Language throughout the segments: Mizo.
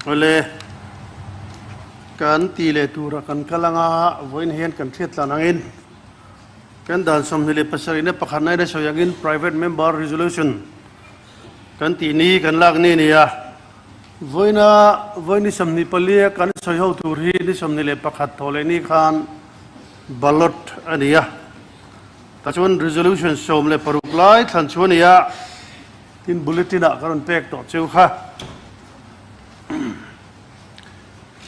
Awle, kan ti leh tura kan kal anga vawiin hian kan hriat tlan angin kan dan 27 na pakhat na in a sawi angin Private Member Resolution kan tih ni kan lak ni a ni a. Vawiina vawiin ni 24 a kan sawi ho tur hi ni 21 thawh leh ni khan ballot a ni a. Tah chuan Resolution 16 lai thlan chu a ni a. Tin bulletin ah ka rawn pek tawh cheu kha.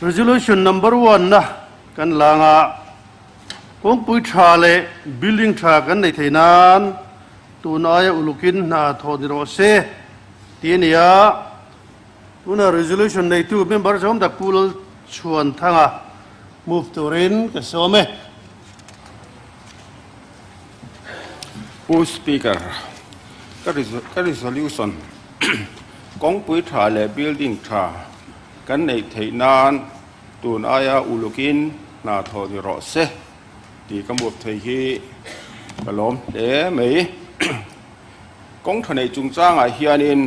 Resolution number one na kan lang a, kawngpui tha leh building tha kan nei thei nan tun aia ulukin hna thawh ni rawh se tih a ni a. Tuna resolution neitu member zawm tak Pu Lalchhuanthanga move turin ka sawm e. Pu Speaker, ka resolution kawngpui tha leh building tha kan neih theih nan tun aia ulukin hna thawh ni rawh se tih ka move thei hi ka lawm hle mai. Kawng tha neih chungchangah hianin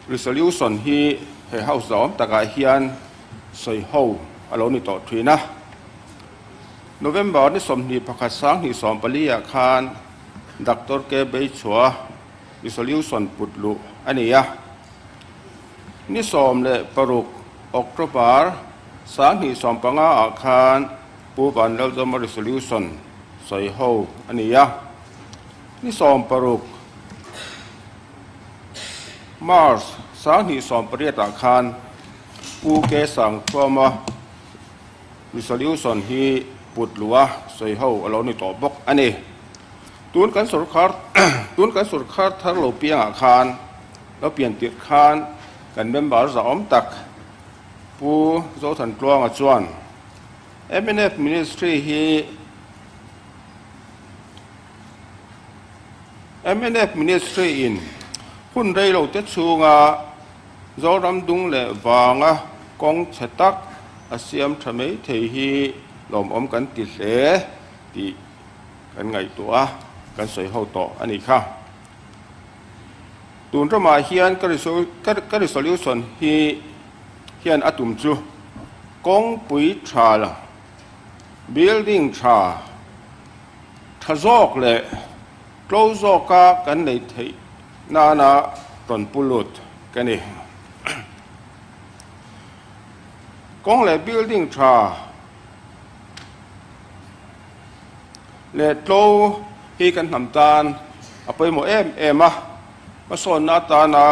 resolution hi he house zahawm takah hian sawi ho a lo ni tawh thin a. November ni 21 2014 ah khan Doctor K Beichhua resolution put luh a ni a. Ni 16 October 2015 ah khan Pu Vanlalzawma resolution sawi ho a ni a. Ni 16 March 2018 ah khan Pu K Sangthuama Resolution hi put luh a sawi ho a lo ni tawh bawk a ni. Tun kan sorkar tun kan sorkar thar lo piangah khan lo pian tirh khan kan member zahawm tak Pu Zothantluanga chuan mnf Ministry hi mnf Ministry in hun rei lo te chhunga Zoram dung leh vanga kawng chhe tak a siam tha mai thei hi lawmawm kan ti hle tih kan ngaihtuah a, kan sawi ho tawh a nih kha. Tun ramah hian ka resolution hi hian a tum chu kawngpui tha la, building tha, tha zawk leh tlo zawka kan nei theih nana rawn pu lut ka ni. Kawng leh building tha leh tlo hi kan hnam tan a pawimawh em em a, hmasawnna atana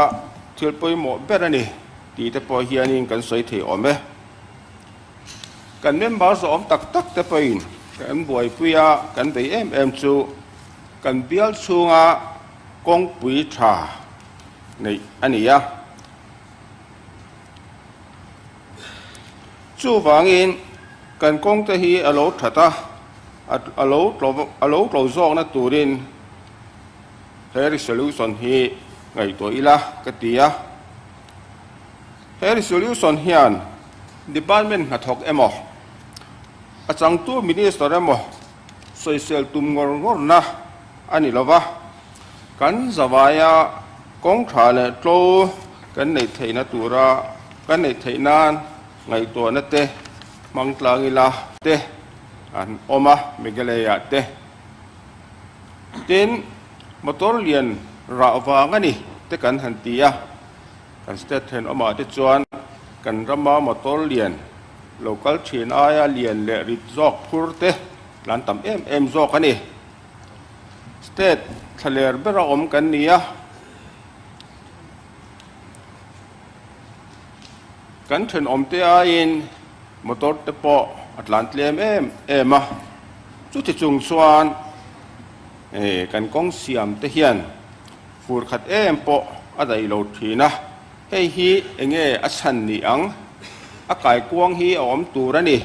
thil pawimawh ber a ni tih te pawh hianin kan sawi thei awm e. Kan member zawhawm tak tak te pawhin kan buaipui a, kan bei em em chu kan bial chhunga kawngpui tha neih a ni a. Chuvangin kan kawngte hi a lo that a, a lo a lo tlo zawkna turin he resolution hi ngaihtuah ila ka ti a. He resolution hian department hnathawk emaw, a changtu minister emaw sawisel tum ngawr ngawrna a ni lova, kan zavaia kawng tha leh tlo kan neih theihna tura kan neih theih nan ngaihtuahna te hmang tlang ila te an awm a, Meghalaya te. Tin, motor lian rah vang a ni te kan han ti a, kan state thenawmah te chuan kan rama motor lian lo kal thin aia lian leh rit zawk phur te tlan tam em em zawk a ni. State thlaler bera awm kan ni a, kan thenawmte aiin motor te pawh a tlan tlem em em a, chuti chung chuan kan kawng siam te hian fur khat em pawh a daih lo thin a, hei hi eng nge a chhan ni ang, a kaikuang hi a awm tur a ni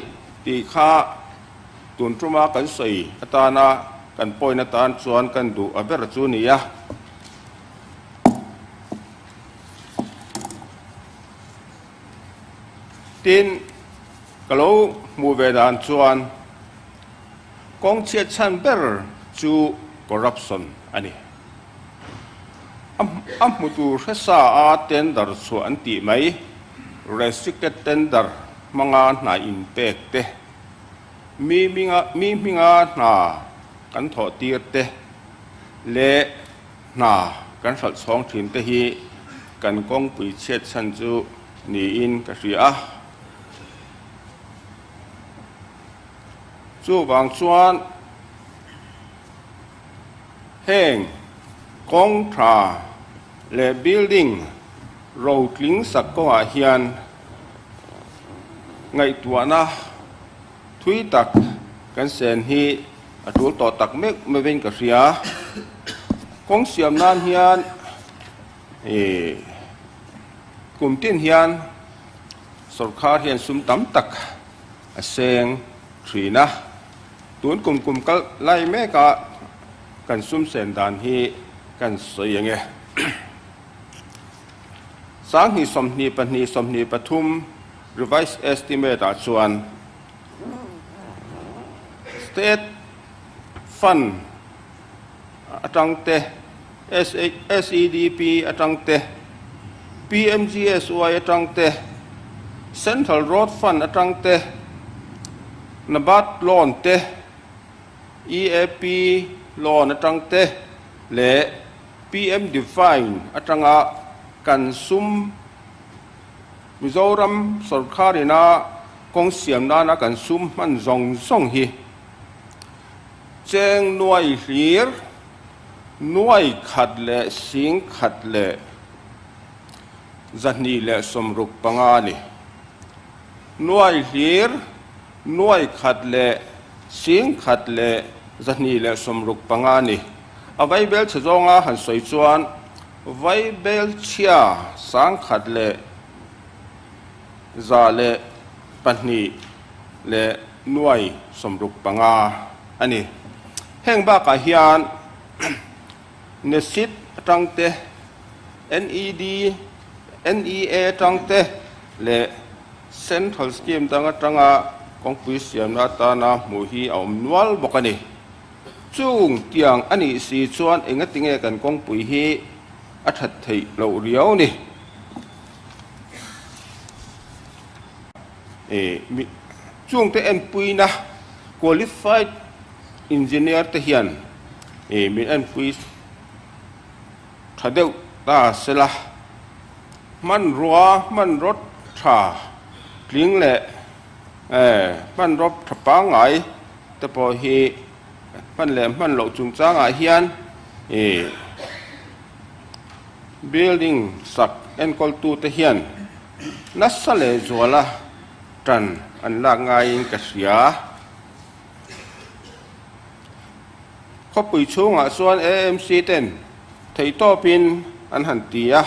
tih kha. Tun tuma kan sawi atana kan point atan chuan kan duh a ber chu ni a. Tin, ka lo hmuh ve dan chuan kawng chhiat chhan ber chu corruption a ni. A hmu tur hresa a tender chhuah an tih mai. Restricted Tender hmanga hna inpek te, mi hminga hna kan thawh tir te leh hna kan hralh chhawng thin te hi kan kawngpui chhiat chhan chu niin ka hria a. Chuvang chuan heng kawng tha leh building rotling sak kawngah hian ngaihtuahna thui tak kan sen hi a tul tawh tak meuh meuhin ka hria. Kawng siam nan hian ih kum tin hian sawrkhar hian sum tam tak a seng thin a. Tun kum kum kal lai meka kan sum sen dan hi kan sawi ang e. 2022 23 Revised Estimate ah chuan State Fund atang te, SEDP atang te, PMGSY atang te, Central Road Fund atang te, NABARD Loan te, EAP Loan atang te leh PM Divine atanga kan sum Mizoram sorkar ina kawng siam nana kan sum hman zawng zawng hi cheng nuai hlir, nuai khat leh sing khat leh 265 a ni. Nuai hlir, nuai khat leh sing khat leh 265 a ni. A vaibel chhe zawnga han sawi chuan vaibel chhia 102 leh 65 a ni. Heng bakah hian NESIT atang te, NED, NEA atang te leh Central Scheme dang atanga kawngpui siamna atana hmuh hi a awm nual bawk a ni. Chung tiang a nih si chuan engatinge kan kawngpui hi a that theih loh riau ni? Chungte enpuina qualified engineer te hian min enpui tha deuh ta sela, hmanrua hmanraw tha tling leh hmanraw tha pangngai te pawh hi hman leh hman loh chungchangah hian building sak enkawltute hian Nasa leh zuala tan an lak ngaiin ka hria. Khawpui chhungah chuan AMC ten theihtawpin an han ti a,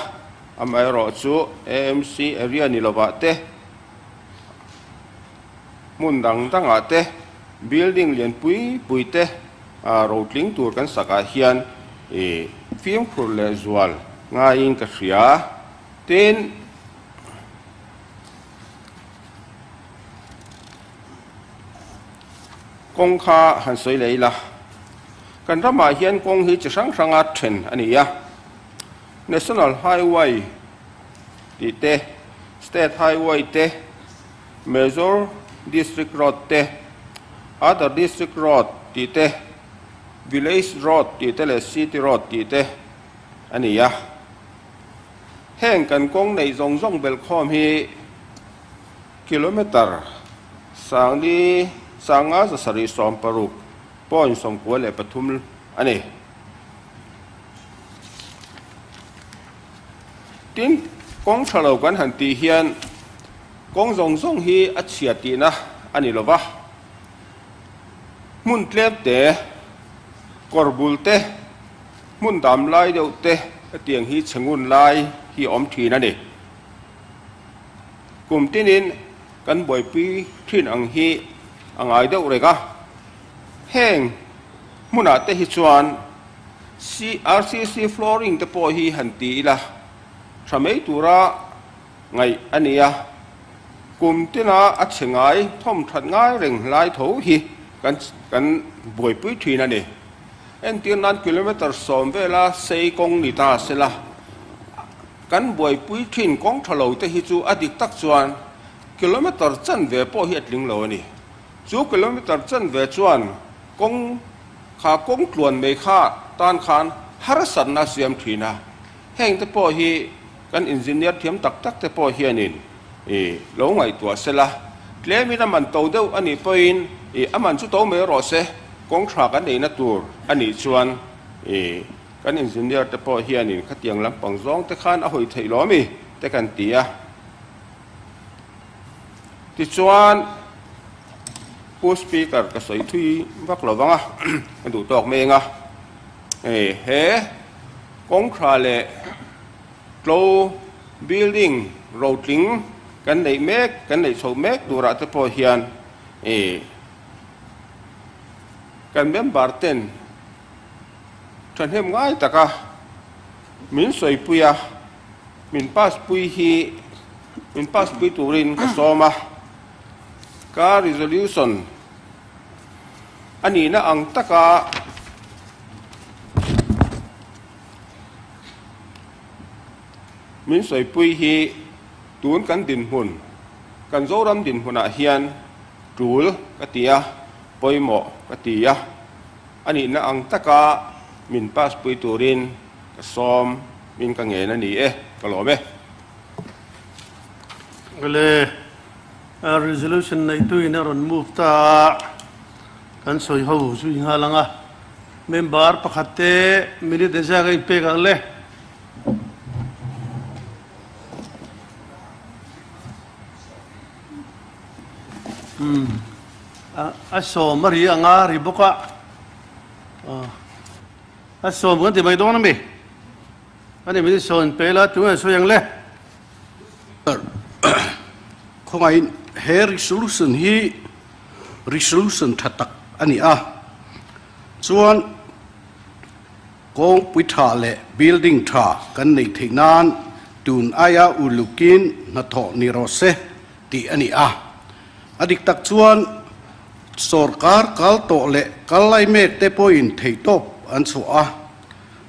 amaherawhchu AMC area ni lovah te, hmun dang dangah te, building lian pui pui te rotling tur kan sakah hian fimkhur leh zual ngaiin ka hria. Tin, kawng kha han sawi leh ila, kan ramah hian kawng hi chi hrang hranga then a ni a, National Highway tih te, State Highway te, Major District Road te, Other District Road tih te, Village Road tih te leh City Road tih te a ni a. Heng kan kawng neih zawng zawng belhkhawm hi kilometre sangli sanga 760 point 93 a ni. Tin, kawng tha lo kan han tih hian kawng zawng zawng hi a chhia tihna a ni lova, hmun tlem te, kawr bul te, Hmun dam lai deuh te hetiang hi chhe ngun lai hi a awm thin a ni. Kum tinin kan buaipui thin ang hi a ngai deuh reng a. Heng hmunah te hi chuan CRCC flooring te pawh hi han ti ila tha mai tura ngaih a ni a. Kum tina a chhe ngai thawm that ngai reng lai tho hi kan buaipui thin a ni. Entir nan kilometre 10 vela sei kawng ni ta se la. Kan buaipui thin kawng tha lo te hi chu a dik tak chuan kilometre chanve pawh hi a tling lo a ni. Chu kilometre chanve chuan kawng kha kawng tluan mai kha tan khan harsatna a siam thin a. Heng te pawh hi kan engineer thiam tak tak te pawh hianin i lo ngaihtuah sela, tlemin a man to deuh a nih pawhin i a man chu to mai rawh se, kawng tha kan neihna tur a nih chuan i kan engineer te pawh hianin khatiang lampang zawng te khan a hawi theih lawm i te kan ti a. Tichuan Pu Speaker ka sawi thui vak lo vang a, ka duh tawk mai eng a, he kawngthla leh tlo building rotling kan neih mek, kan neih chho mek turah te pawh hian kan member ten thahnem ngai taka min sawipui a, min pass pui hi min pass pui turin ka sawm a, ka resolution a nihna ang taka min sawipui hi tun kan dinhmun, kan Zoram dinhmunah hian tul ka ti a, pawimawh ka ti a, a nihna ang taka min pass pui turin ka sawm min ka ngen a ni e, ka lawm e. Awle, resolution neihtuin a rawn move ta a, kan sawi ho zui nghal ang a. Member pakhat te minute engzah ka inpek ang le? Umm a sawm a ri ang a ri bawk a, a sawm kan ti mai dawn a mi? Ani min sawn pe la tunge sawi ang le? Khawngaihin he resolution hi resolution tha tak a ni a, chuan kawngpui tha leh building tha kan neih theih nan tun aia ulukin hnathawh ni rawh se tih a ni a. A dik tak chuan sorkar kal tawh leh kal lai mek te pawhin theihtawp an chhuah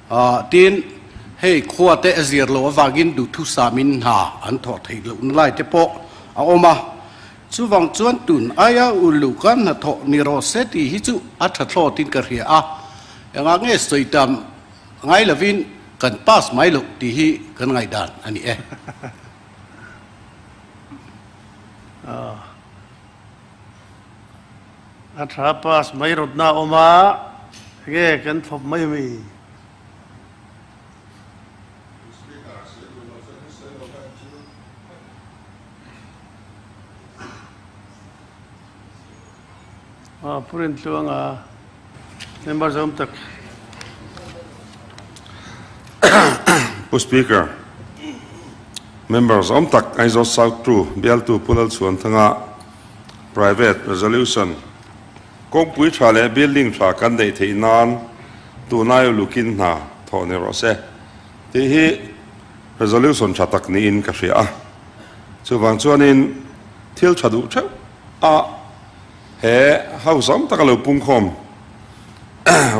a. Tin, hei khua te a zir loh avangin duhthusamin hna an thawh theih lohna lai te pawh a awm a. Chuvang chuan tun aia uluka hnathawh ni rawh se tih hi chu a tha thlawtin ka hria a. Engah nge sawi tam ngai lovin kan pass mai loh tih hi kan ngaihdan a ni e. A tha pass mai rawtna a awm a, enge kan thlawp mai ami? Aw Pu Rintluanga member zawm tak. Pu Speaker, member zawm tak Aizawl South 2 bialtu Pu Lalchhuanthanga Private Resolution kawngpui tha leh building tha kan neih theih nan tunlai ulukin hna thawh ni rawh se tih hi Resolution tha tak niin ka hria a. Chuvang chuanin thil tha duh theuh a he house awm taka lo pungkhawm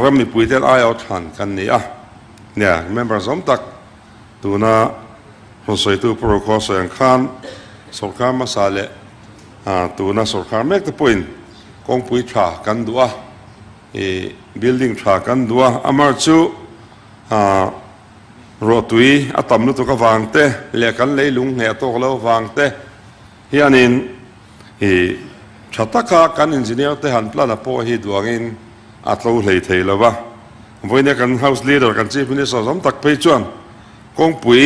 ram mipui ten aiawh thlan kan ni a. Nia, members awm tak tuna rawn sawitu Pu Rokhaw sawi ang khan sawrkar hmasa leh tuna sawrkar mek te pawhin kawngpui tha kan duh a, ih building tha kan duh a, amar chu Ruahtui a tam lutuk avang te leh kan leilung ngheh tawk lo avang te hianin i tha taka kan engineer te han plan a pawh hi duangin a tlo hlei thei lo va. Vawiin kan House Leader kan Chief Minister zawm tak phei chuan kawngpui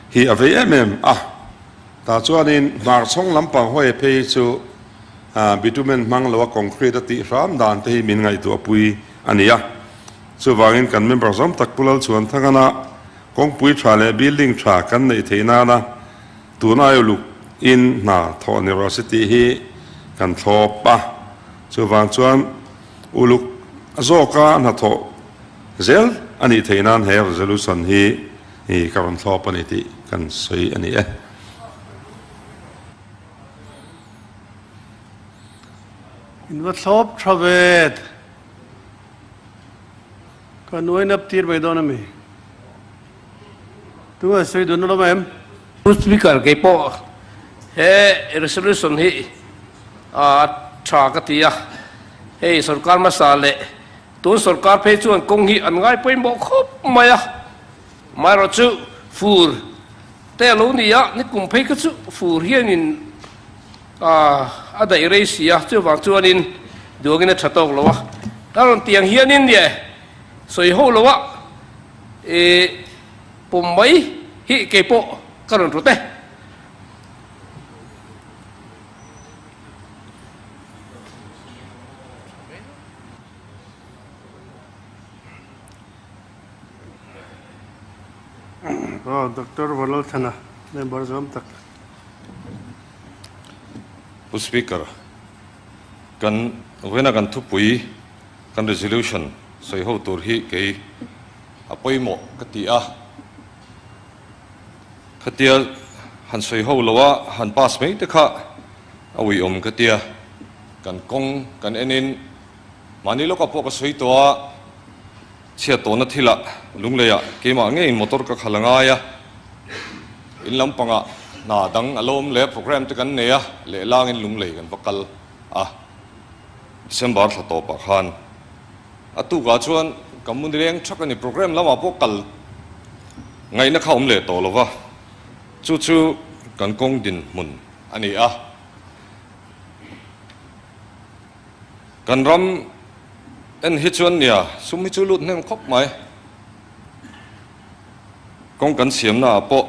hi a vei em em a, tah chuanin hmarchhawng lampang hawi phei hi chu bitumen hmang lo a concrete a tih hram dan te hi min ngaihtuah pui a ni a. Chuvangin kan member zawm tak Pu Lalchhuanthangana kawngpui tha leh building tha kan neih theih nana tun aiuluk in hna thawh ni rawh se tih hi kan thlawp a. Chuvang chuan uluk zawka hnathawh zel a nih theih nan he resolution hi ka rawn thlawp a ni tih kan sawi a ni e. In va thlawp tha ve. Ka nuai nap tir mai dawn a mi? Tunge sawi dun alawm em? Pu Speaker, kei pawh he resolution hi a tha ka ti a, hei sorkar hmasa leh tun sorkar phei chuan kawng hi an ngai pawimawh khawp mai a, amaherawhchu fur te a lo ni a, nikum phei kha chu fur hianin a daih rei si a, chuvang chuanin duangin a tha tawk lo a, a rawn tiang hianin nge sawi ho lo a, ih pawm mai hi kei pawh ka rawn rawt e. Aw Doctor Vanlalthana member zawm tak. Pu Speaker, kan vawiina kan thupui kan resolution sawi ho tur hi kei a pawimawh ka ti a. Khatia han sawi ho lo a han pass mai te kha a uiawm ka tia. Kan kawng kan enin mahni lawkah pawh ka sawi tawh a, chhiat tawhna thilah Lungleiah keimah ngeiin motor ka khalh a ngai a, in lampangah hna dang a lo awm leh programme te kan nei a, lehlangin Lunglei kan va kal a, December thla tawpah khan. A tukah chuan ka mu nileng thak a ni, programme lamah pawh kal ngaihna kha awm leh tawh lo va, chu chu kan kawng dinhmun a ni a. Kan ram en hi chuan nia sum hi chu lut hnem khawp mai, kawng kan siamna ah pawh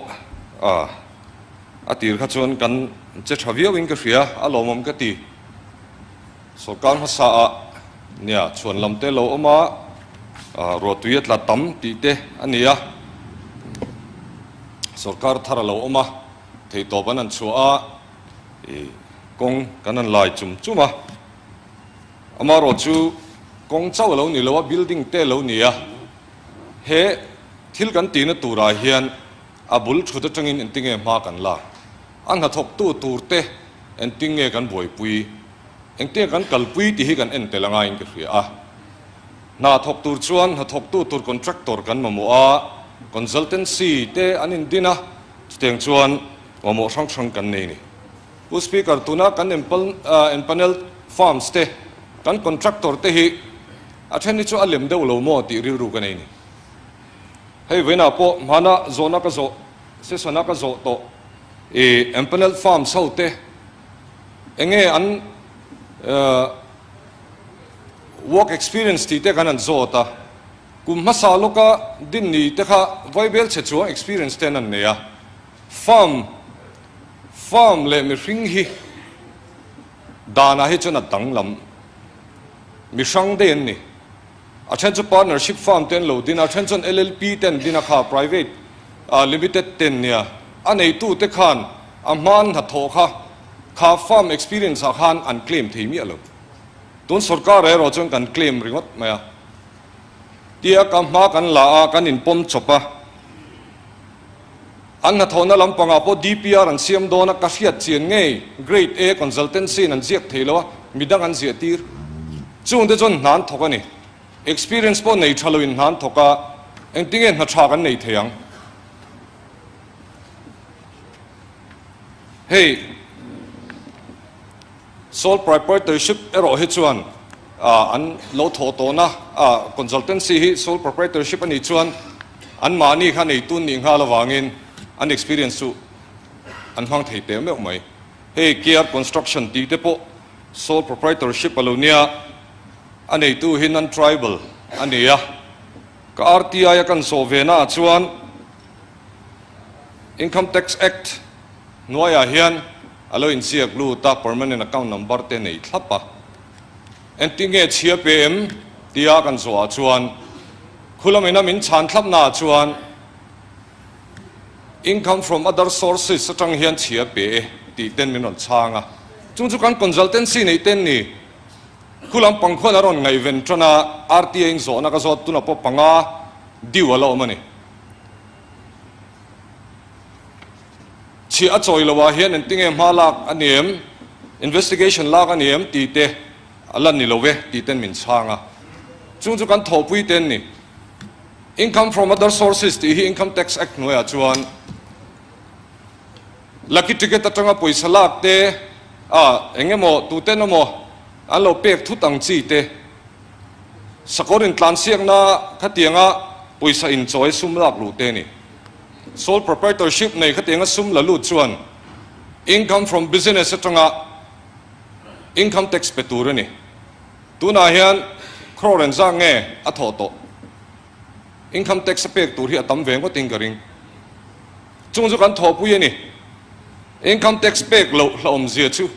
a tir kha chuan kan che tha viau in ka hria, a lawmawm ka ti. Sorkar hmasa ah nia chhuan lam te lo awm a, ruahtui a tla tam tih te a ni a, sorkar thar a lo awm a, theihtawp an han chhuah a, ih kawng kan han lai chum chum a, amaherawh chu kawng chauh a lo ni lo a, building te a lo ni a, he thil kan tihna turah hian a bul thut atangin engtinge hma kan lak, a hnathawktu tur te engtinge kan buaipui. Engtia kan kalpui tih hi kan en tel angaiin ka hria a. Hna thawk tur chuan hna thawktu tur contractor kan mamawh a, consultancy te an indin a, chutiang chuan mamawh hrang hrang kan nei ni. Pu Speaker, tuna kan empanel farms te, kan contractor te hi a then hi chu a lem deuh lo maw tih rilru ka nei ni. Hei vawiinah pawh hmana zawhna ka zawh, session-a ka zawh tawh i empanel farms ho te, Enge an work experience tih te kan han zawt a, kum hmasa lawka din ni te kha vaibel chhe chuang experience te an han nei a, farm farm leh mihring hi danah hi chuan a danglam mihrang daih an ni. A then chu partnership firm te an lo din a, a then chuan LLP te an din a kha private limited te an nia. A neitu te khan a hman hnathawh kha kha firm experience ah khan an claim thei miah lo. Tun sorkar erawh chuan kan claim ringawt mai a. Tia ka hma kan la a, kan inpawm chawp a. An hnathawhna lampangah pawh DPR an siam dawn a, ka hriat chian ngei Grade A consultancy in an ziak thei lo a, midang an ziah tir. Chungte chuan hna an thawk a ni. Experience pawh nei tha loin hna an thawk a, engtinge hna tha kan nei thei ang? Hei sole proprietorship erawh hi chuan an lo thawh tawhna consultancy hi sole proprietorship a nih chuan anmahni kha neitu an nih nghal avangin an experience chu an hmang thei teh meuh mai. Hei KR Construction tih te pawh sole proprietorship a lo nia, a neitu hi non-tribal a ni a, ka RTI a kan zawh ve naah chuan Income Tax Act hnuaiah hian a lo inziak lut a, permanent account number te nei thlap a. Engtinge chhia pe em? tia kan zawhah chuan khulamina min chhan thlapnaah chuan income from other sources atang hian chhia pe e tih ten min rawn chhang a. Chung chu kan consultancy neih ten ni khulam pang khuan a rawn ngaihven tan a, RTA in zawhna ka zawt tunah pawh panga due a la awm a ni. Chhiah a chawi lo ah hian engtinge hma lak a ni em, investigation lak a ni em tih te a la ni lo e tih ten min chhang a. Chung chu kan thawhpui te an ni. Income from other sources tih hi Income Tax Act hnuaiah chuan lucky ticket atanga pawisa lak te, ah eng emaw tuten emaw an lo pek thut ang chi te, sakawr intlansiakna khatianga pawisa inchawi sum lak luh te a ni. Sole proprietorship nei khatianga sum la lut chuan income from business atanga income tax pe tur a ni. Tunah hian crore engzah nge a thawh tawh? Income tax a pek tur hi a tam ve ngawtin ka ring. Chung chu kan thawhpui a ni. Income tax pek loh hlauhawmzia chu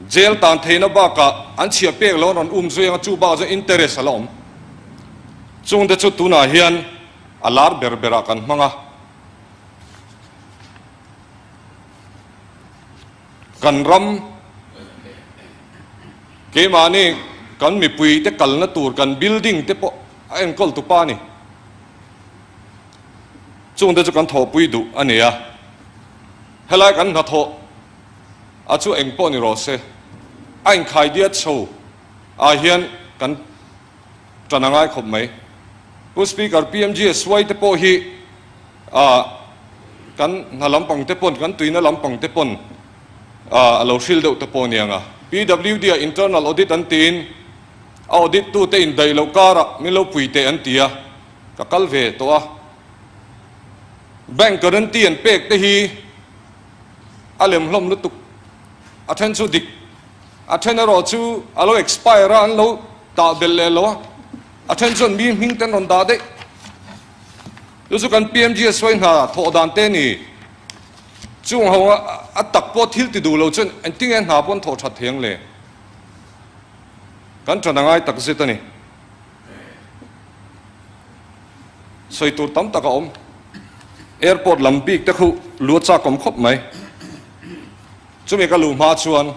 jail tan theihna bakah an chhiah pek loh an rawn um zui anga chu bakah chuan interest a la awm. Chungte chu tunah hian a lar ber berah kan hmang a. Kan ram keimahni kan mipui te kalna tur kan building te pawh a enkawl tu pa a ni. Chungte chu kan thawhpui duh a ni a, helai kan hnathawh a chu eng pawh ni rawh se, a inkhai diat chho ah hian kan tan a ngai khawp mai. Pu Speaker, PMGSY te pawh hi ah kan hna lampang te pawn, kan tuina lampang te pawn ah a lo hril deuh te pawh a niang a. PWD ah internal audit an tiin a audit tute indaih loh karah min lo pui teh an ti a, ka kal ve tawh a. Bank guarantee an pek te hi a lem hlawm lutuk, a then chu dik, a then erawh chu a lo expire a, an lo tah belh leh lo a, a then chuan mi hming te an rawn dah daih. Chu chu kan PMGSY hna thawh dan te a ni. Chung ho a tak pawh thil ti duh lo chuan engtinge hna pawh an thawh that thei ang le? Kan ṭan a ngai tak zet a ni. Sawi tur tam tak a awm. Airport lam bik te khu lu a chak awm khawp mai. Chumi ka luh hma chuan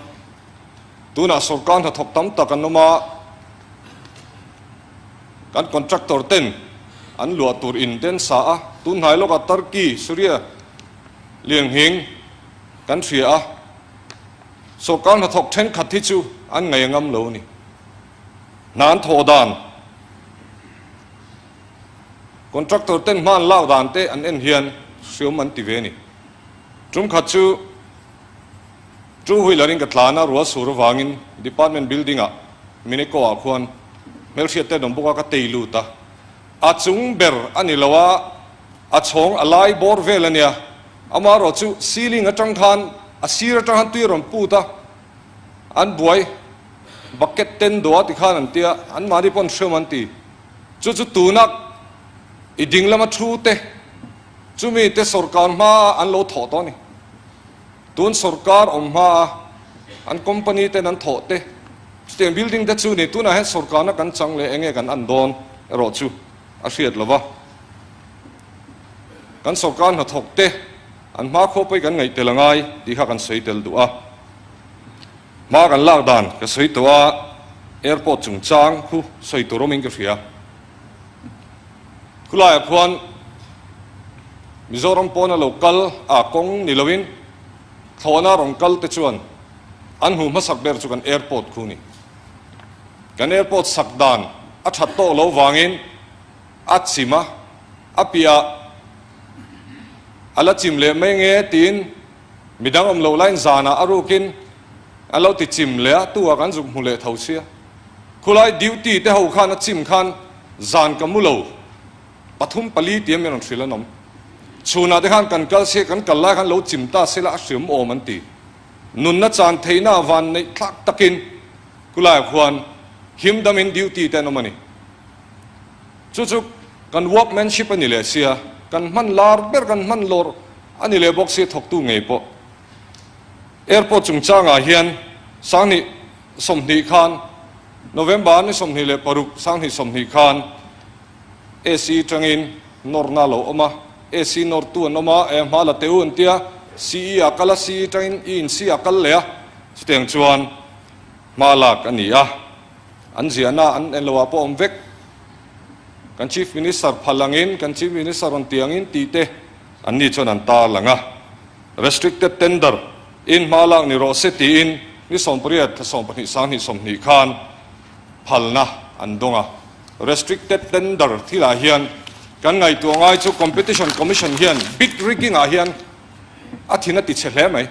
tunah sawrkar hnathawk tam tak an awm a, kan contractor ten an luah tur in te an sa a, tun hnai lawkah Turkey, Syria lianghing kan hria a, sawrkar hnathawk thenkhat hi chu an ngaih a ngam lo a ni. Hna an thawh dan, contractor ten hma an lak dan te an en hian hriawm an ti ve a ni. Tum khat chu two wheeler in ka tlan a, rual sur avangin department building ah Mineko ah khuan hmelhriat te an awm bawk a, ka tei lut a. A chung ber a ni lo a, a chhawng a lai bawr vel a nia. Amaherawh chu ceiling atang khan a sir atang khan tui a rawn put a, an buai bucket ten dawh a ti khan an tia, anmahni pawh an hriawm an ti. Chu chu tuna i ding lama thu te chumi te sawrkar hmaa an lo thawh tawh a ni. Tun sawrkar awm hmaa an company ten an thawh te chutiang building te chu ni. Tunah hian sawrkarna kan chang leh enge kan an dawn erawh chu a hriat lo va. Kan sawrkar hnathawk te an hma khua pawh hi kan ngaih tel a ngai tih kha kan sawi tel duh a. Hma kan lak dan ka sawi tawh a, airport chungchang khu sawi tur awmin ka hria. Khulaiah khuan Mizoram pawna lo kal a kawng ni loin thlawhna rawn kal te chuan an hmuh hmasak ber chu kan airport khu ni. Kan airport sak dan a that tawk lo vangin a chim a, a piah a la chim leh mai nge tiin Midang awm loh laiin zanah a rukin an lo ti chim leh a, tu ah kan zuk hmu leh tho sia. Khulai duty te ho khan a chim khan zan ka mu lo, pathum pali tia min rawn hrilh an awm. Chhunah te khan kan kal sia, kan kal lai khan lo chim ta sela a hriam awm an ti. Nunna chan theihna a van neih thlak takin khulaiah khuan him damin duty te an awm a ni. Chu chu kan workmanship a ni leh sia, kan hman lar ber kan hman lawr a ni leh bawk sia thawktu ngei pawh. Airport chungchangah hian sanghnih 20 khan November ni 26 sanghnih 20 khan AC tangin nawrna a lo awm a, AC nawrtu an awm a, eh hma la teh u an tia, CE ah kal a, CE tangin i insi ah kal leh a, chutiang chuan hma lak a ni a. An ziahna an en lo ah pawh awm vek. Kan Chief Minister phal angin, kan Chief Minister rawn ti angin tih te an ni chuan an tar lang a. Restricted tender in hma lak ni rawh se tiin ni 80 thla 12 sanghnih 20 khan phalna an dawng a. Restricted tender thilah hian kan. Kan ngaihtuah ngai chu Competition Commission hian bid rigging ah hian a thin a ti chhe hle mai.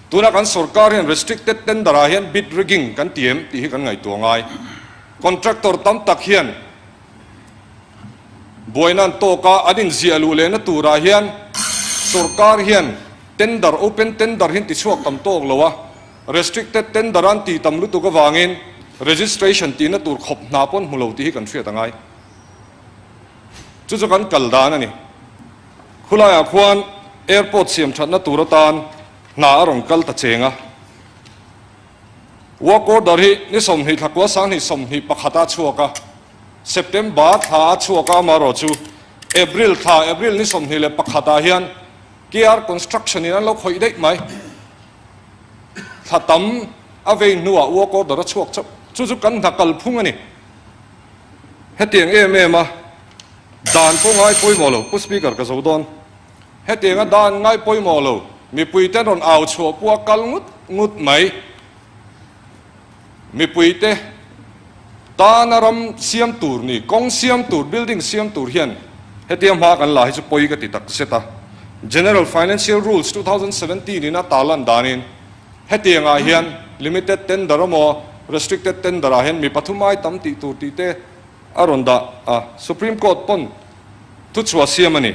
Tuna kan sorkar hian restricted tender ah hian bid rigging kan ti em tih hi kan ngaihtuah ngai. Contractor tam tak hian buaina an tawk a, an inziah luh lehna turah hian sorkar hian tender, open tender hi an ti chhuak tam tawk lo a, restricted tender an ti tam lutuk avangin registration tihna tur khawp hna pawh an hmu lo tih hi kan hriat a ngai. Chu chu kan kal dan a ni. Khulaiah khuan airport siam thatna tur atan hna a rawn kal ta cheng a. Work order hi ni 20 thla kua 2021 a chhuak a, September thla a chhuak a amaherawh chu April thla April ni 21 ah hian KR Construction in an lo khawih daih mai. Thla tam a vei hnuah work order a chhuak chauh. Chu chu kan hna kalphung a ni. Hetiang em em a dan pawh ngai pawimawh lo, Pu Speaker ka zo dawn. Hetiang a dan ngai pawimawh lo, mipui te rawn au chhuah pawh a kal ngut ngut mai. Mipui te tana ram siam tur ni, kawng siam tur, building siam tur hian hetiang hma kan la hi chu pawi ka ti tak zet a. General Financial Rules 2017 in a tarlan danin hetiang ah hian limited tender emaw restricted tender ah hian mi pathum ai tam tih tur tih te a rawn dah a, Supreme Court pawn thuchhuah siam a ni.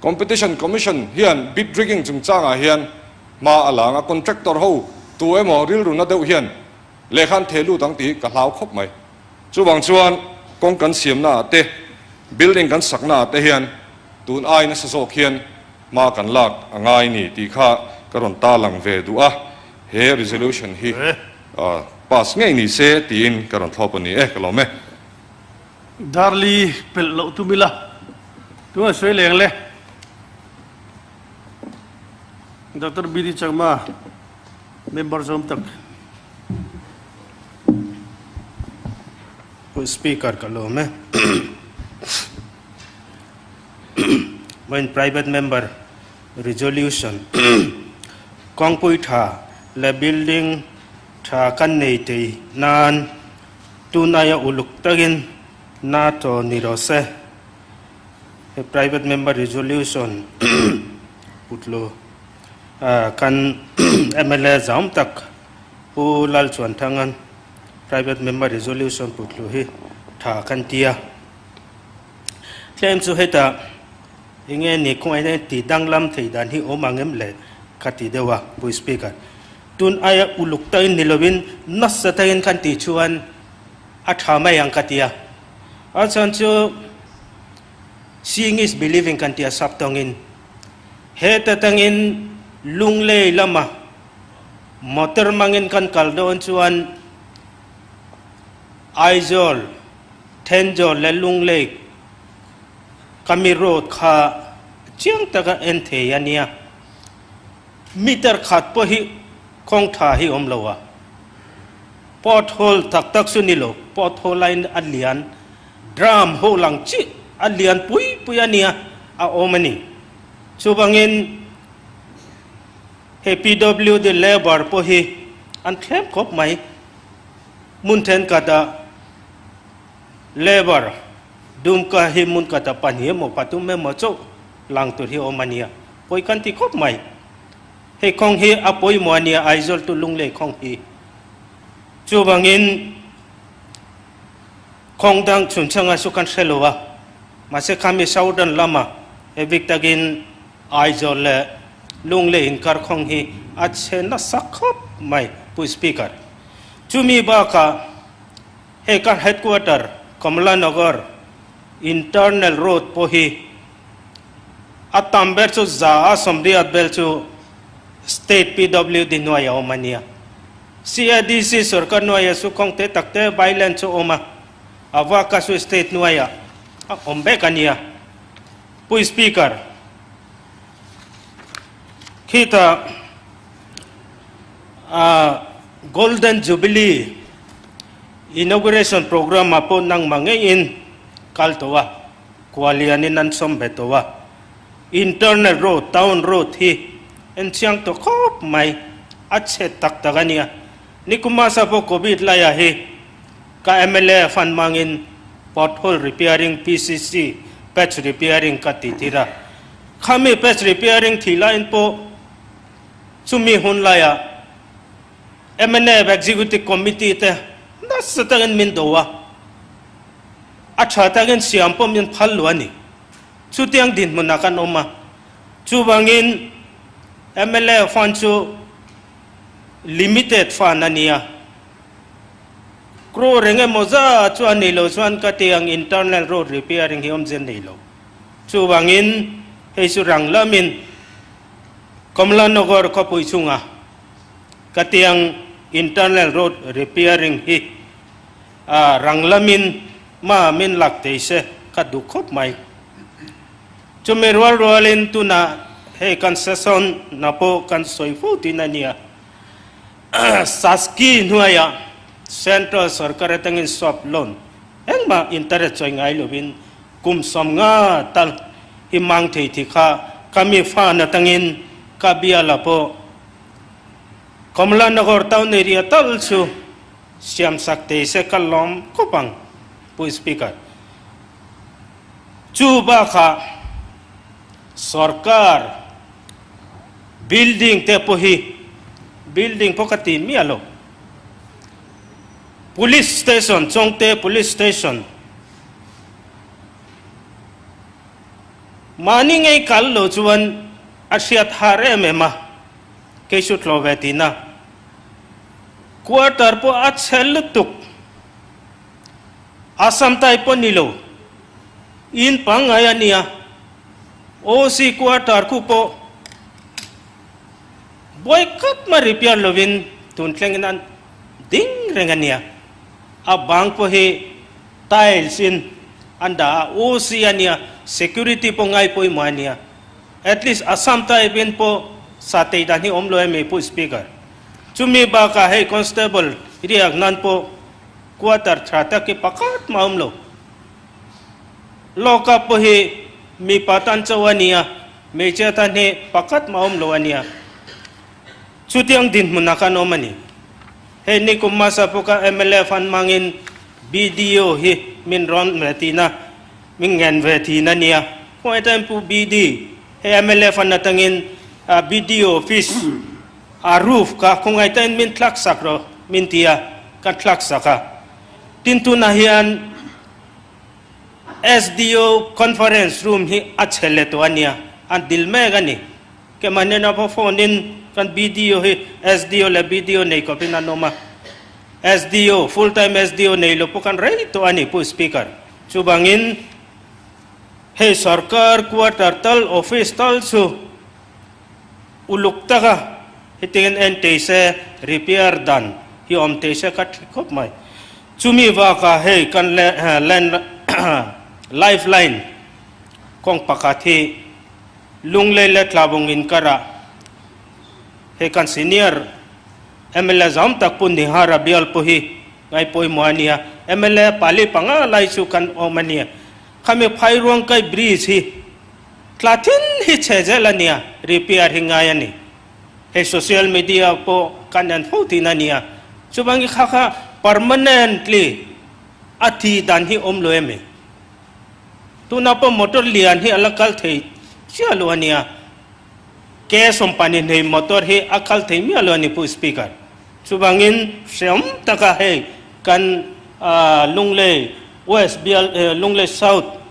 Competition Commission hian bid rigging chungchangah hian hma a lang a, contractor ho tu emaw rilru na deuh hian lehkha an theh lut ang tih hi ka hlau khawp mai. Chuvang chuan kawng kan siamna ah te, building kan sakna ah te hian tun ai nasa zawk hian hma kan lak a ngai ni tih kha ka rawn tarlang ve duh a, he resolution hi pass ngei ni se tiin ka rawn thlawp a ni e, ka lawm e. Darli pelh loh tum ila, tunah sawi leng le. Doctor BD Chakma, member zawm tak. Pu Speaker ka lawm e. Vawiin private member resolution kawngpui tha leh building tha kan nei thei nan Tunaia uluk takin NATO ni rawh se. He private member resolution putlu kan mla zam tak Pu Lalchuanthanga'n private member resolution putlu hi tha kan ti a. Tlem chu hetah enge ni khawngaihna in tih danglam theih dan hi awm ang em le ka ti deuh a Pu Speaker. Tun aia uluk takin ni lovin nasa takin kan tih chuan a tha mai ang ka ti a. A chhan chu seeing is believing kan ti a sap tawngin. Heta tangin Lunglei lama motor mangin kan kal dawn chuan Aizawl, Thenzawl leh Lunglei kami road kha chiang taka en thei a nia. Meter khat pawh hi kawng tha hi awm lo a, pothole tak tak chu ni lo, pothole laiin a lian, drum ho lang chi a lian pui pui a nia a awm a ni. Chuvangin hei PWD labour pawh hi an thlem khawp mai, hmun thenkhatah labour Dumka hi hmun khatah pahnih emaw pathum emaw chauh lang tur hi awm a nia. Pawi kan ti khawp mai. Hei khawng hi a pawimawh a nia Aizawl tu Lunglei khawng hi. Chuvangin khawng dang chhunchhanga chu kan hre lo a, mahse khami Southern lama he bik takin Aizawl leh Lunglei inkar khawng hi a chhe nasa khawp mai Pu Speaker. Chumi bakah hei kan headquarter Kamla Nagar internal road pawh hi A tam ber chu za a sawmriat bel chu State PWD hnuai a awm a nia. CADC sorkar hnuaia chu kawng te tak te byland chu awm a, a vaka chu State hnuaia a awm vek a nia. Pu Speaker, khita Golden Jubilee Inauguration Programme ah pawh nangmah ngeiin kal tawh a. Khua lianin an sawm ve tawh a, internal road, town road hi en chiang tawh khawp mai, a chhe tak tak a nia. Nikumasa pawh Covid laiah hi ka mla fund hmangin pothole repairing PCC patch repairing ka ti tir a. Khami patch repairing thih laiin pawh chumi hun laiah mnf Executive Committee te nasa takin min do a, a tha takin siam pawh min phal lo a ni. Chutiang dinhmunah kan awm a, chuvangin mla fund chu limited fund a nia. Crore eng emaw zat chu a nei lo chuan ka ti ang internal road repairing hi awmze nei lo. Chuvangin hei chu rang lamin Kamla Nagar khawpui chunga ka ti ang internal road repairing hi rang lamin ma min lak thei se ka duh khawp mai. Chumi rual rualin tunah hei kan session na pawh kan sawi fo thin a nia. Saski hnuaiah Central sorkar atangin soft loan engmah interest chawi ngai lovin kum 50 tal hi mang thei thi kha ka mi fan atangin ka biala pawh Kamla Nagar town area tal chu siam sak thei se ka lawm khawp ang Pu Speaker. Chu bakah sorkar Building te pawh hi building pawh ka ti miah lo. Police station Chawngte police station mahni ngei kal lo chuan a hriat har em em a, kei chu tlaw ve tihna. Quarter pawh a chhe lutuk, Assam type pawh ni lo, in pangngai a nia. OC quarter khu pawh buai khat mai repair lovin tun thlengin an ding reng a nia. A bang pawh hi tiles in an dah a, OC a nia, security pawh ngai pawimawh a nia. At least Assam type in pawh sa tei dan hi awm lo em Pu Speaker. Chumi bakah hei constable riak nan pawh quarter tha tak hi pakhat mah a awm lo. Lawka pawh hi mipa tan chauh a nia, hmeichhia tan hi pakhat mah awm lo a nia. Chutiang dinhmunah khan awm a ni. Hei nikum hmasa pawh kha mla fan hmangin BDO hi min rawn ve tihna, min ngen ve thin a nia. Khawngaih takin Pu BD, hei mla fan atangin BDO office a roof kha khawngaih takin min thlak sak rawh min ti a, ka thlak sak a. Tin tunah hian SDO conference room hi a chhe leh tawh a nia, an dil mek a ni. Keimah hnenah pawh phone in kan BDO hi SDO leh BDO nei kawpin an awm a. SDO, full time SDO nei lo pawh kan rei tawh a ni Pu Speaker. Chuvangin hei sarkar quarter tal office tal chu uluk taka hetiangin en thei se repair dan hi awm thei se ka thi khawp mai. Chumi bakah hei kan land life line kawng pakhat hi Lunglei leh Tlabung inkarah hei kan senior mla zam tak Pu Nihara bial pawh hi ngai pawimawh a nia. Mla pali panga lai chu kan awm a nia. Khami Phairuangkai bridge hi tla thin hi chhe zel a nia, repair hi ngai a ni. Hei social media pawh kan en fo thin a nia, chuvangin kha kha permanently a thi dan hi awm lo em? Tunah pawh motor lian hi a la kal thei chiah lo a nia, ke sawmpani hnei motor hi a kal thei miah lo a ni Pu Speaker. Chuvangin hreawm taka hei kan Lunglei West bial Lunglei South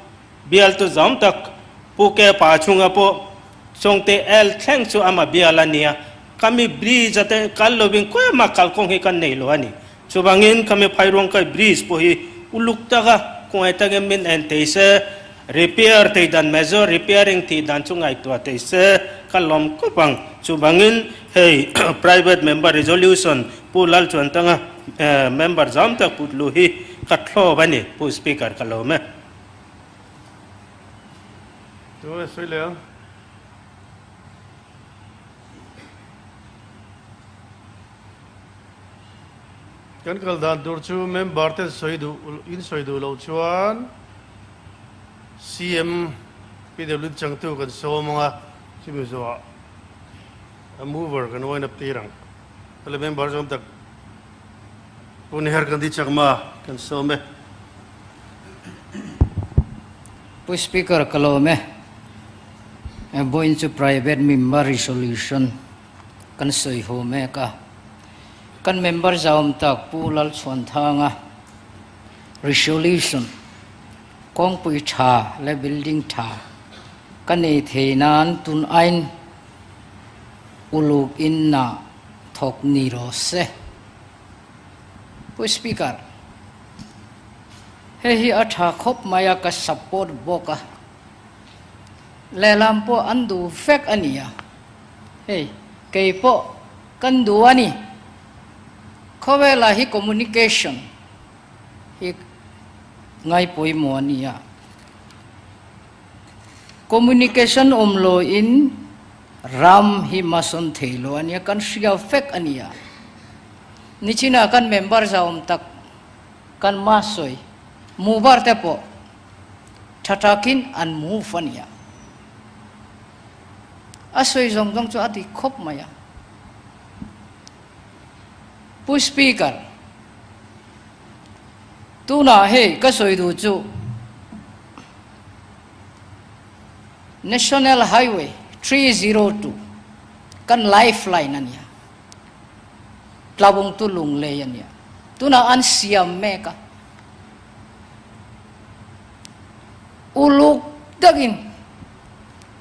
bial tu zawm tak Pu Ke Pa chhunga pawh Chawngte el thleng chu ama bial a nia, kami bridge a te kal lovin kawima kalkawng hi kan nei lo a ni. Chuvangin kami Phairuangkai bridge pawh hi uluk taka kawngei takin min en thei se, repair thei dan major repairing tih dan chu ngaihtuah thei se ka lawm khawp ang. Chuvangin hei private member resolution Pu Lalchuantanga member zam tak put luh hi ka thlawp a ni Pu Speaker ka lawm e. Tunge sawi leh ang? Kan kal dan tur chu member ten sawi duh in sawi duh loh chuan CM PWD changtu kan sawm ang a, chumi zawhah a mover kan wind up tir ang. Hela member zawm tak Pu Niher Gandhi Chakma kan sawm e. Pu. Pu Speaker ka lawm e. Vawiin chu Private Member Resolution kan sawi ho mek a. Kan member zauam tak Pu Lalchhuanthanga Resolution kawngpui tha leh building tha ka nei thei nan tun ain uluk in na thawk ni rawh se. Pu Speaker, hei hi a tha khawp mai a, ka support bawk a. Lehlam pawh an duh vek a nia. Hei, kei pawh kan duh a ni. Khawvelah hi communication hi ngai pawimawh a nia. Communication awm loin ram hi hmasawn thei lo a nia, kan hria vek a nia. Nichinah kan member zauam tak kan ma sawi mubar te pawh tha takin an move a nia. A sawi zawng zawng chu a dik khawp mai a. Pu Speaker, tunah hei ka sawi duh chu National Highway 302 kan lifeline a nia. Tlabungtu lunglei a nia. Tunah an siam mek a. Uluk takin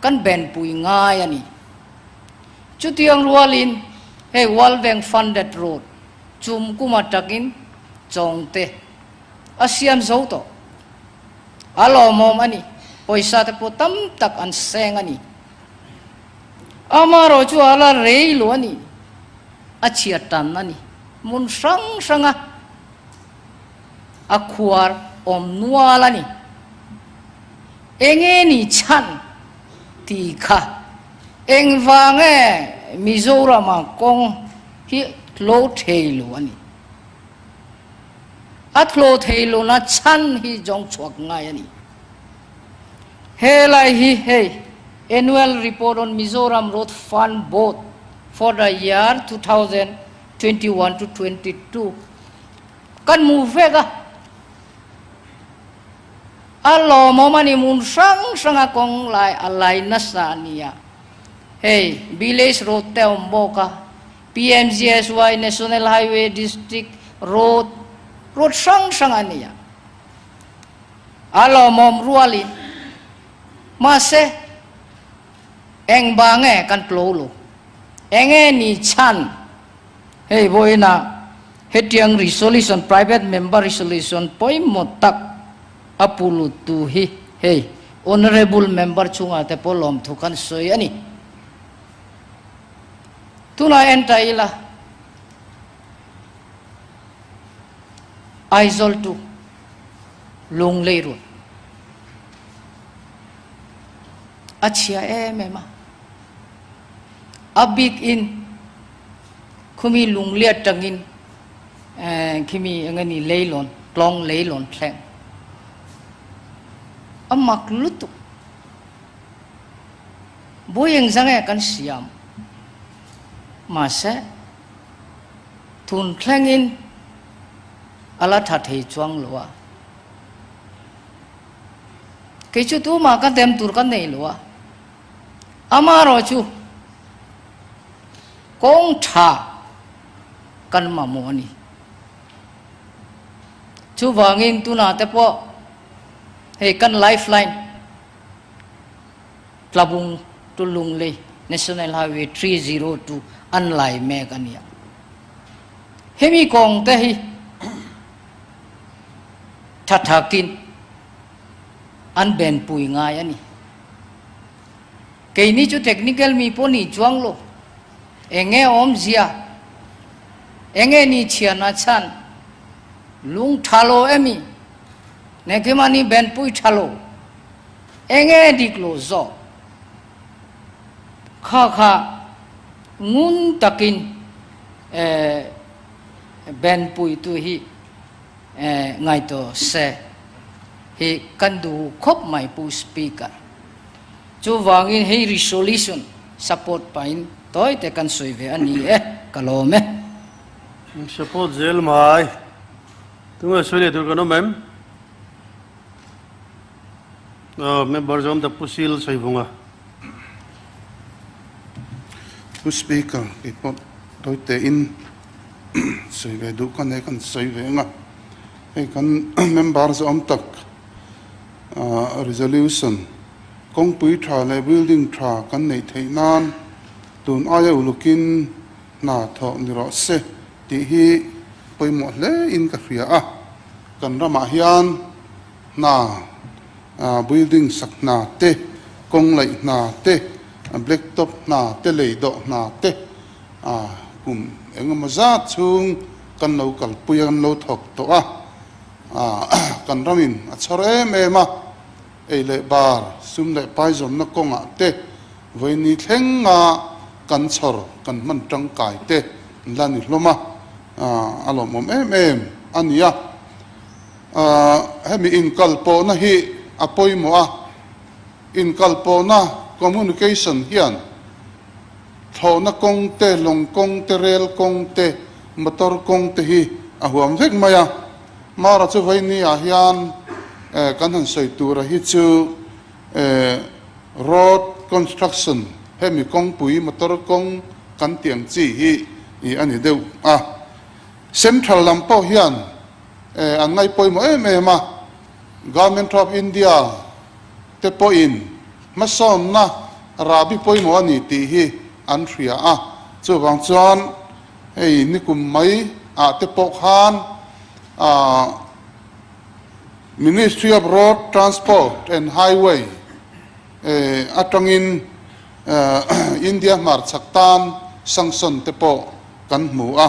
kan benpui ngai a ni. Chutiang rualin hei World Bank funded road chum kum atangin Chawngte a siam zo tawh. A lawmawm a ni. Pawisa te pawh tam tak an seng a ni. Amaherawh chu a la rei lo a ni. A chhiat tan a ni. Hmun hrang hranga a khuar awm nual a ni. Enge ni chhan tih kha engvang nge Mizorama kawng hi tlo thei lo a ni. A tlo thei lo na chhan hi zawng chhuak ngai a ni. Helai hi hei Annual Report on Mizoram Road Fund Board for the year 2021 to 22 kan hmu vek a. A lawmawm a ni hmun hrang hranga kawng lai a lai nasa a nia. Hei Village Road te a awm bawk a, PMGSY National Highway District Road, road hrang hrang a nia. A lawmawm rualin mahse eng ba nge kan tlo lo? Enge ni chhan? Hei vawiinah hetiang resolution, private member resolution pawimawh tak a pu luttu hi hei honourable member chungah te pawh lawmthu kan sawi a ni. Tunah en ta ila Aizawl to Lunglei Road a chhia em em a, a bik in khumi Lunglei atangin khimi eng emaw leilawn tlawng leilawn thleng a mak lutuk. Buai engzah nge kan siam mahse tun thlengin a la tha thei chuang lo a. Kei chu tumah ka dem tur ka nei lo a. Amaherawh chu kawng tha kan mamawh a ni. Chuvangin tunah te pawh hei kan lifeline Tlabung to Lunglei National Highway 302 an lai mek a nia. Hemi kawng te hi tha thakin an benpui ngai a ni. Keini chu technical mi pawh ni chuang lo. Enge awmzia? Enge ni chhiarna chhan? Lung tha lo emi? Nengkimahni benpui tha lo? Enge dik lo zawk? Kha kha ngun takin benpuitu hi ngaihtuah se hi kan duh khawp mai Pu Speaker. Chuvangin hei resolution support pahin tawi te kan sawi ve a ni e, ka lawm e. Support zel mai. Tunge sawi leh tur kan awm em? Member zawm ta Pu Sil Saivunga. Pu Speaker, kei pawh tawi tein sawi ve duh ka nei, kan sawi ve ang a. Hei kan member zawm tak resolution kawngpui tha leh building tha kan neih theih nan tun aia ulukin hna thawh ni rawh se tih hi pawimawh hle in ka hria a. Kan ramah hian hna building sak hna te, kawng laih hna te, black top hna te, lei dawh hna te kum engemaw zat chhung kan lo kalpui a, kan lo thawk tawh a. Kan ramin a chhawr em em a, ei leh bar, sum leh pai zawmna kawngah te vawiini thlenga kan chhawr kan hman tangkai te an la ni hlawm a, a lawmawm em em a ni a. Hemi inkalpawhna hi a pawimawh a, inkalpawhna communication hian thlawhna kawng te, lawng kawng te, rel kawng te, motor kawng te hi a huam vek mai a. Mara chu vawiini ah hian kan han sawi tura hi chu road construction hemi kawngpui motor kawng kan tih ang chi hi a ni deuh a. Central lam pawh hian an ngaih pawimawh em em a, Government of India te pawhin hmasawnna rahbi pawimawh a ni tih hi an hria a, chuvang chuan hei nikum mai ah te pawh khan Ministry of Road Transport and Highway atangin India hmarchhak tan sanction te pawh kan hmu a.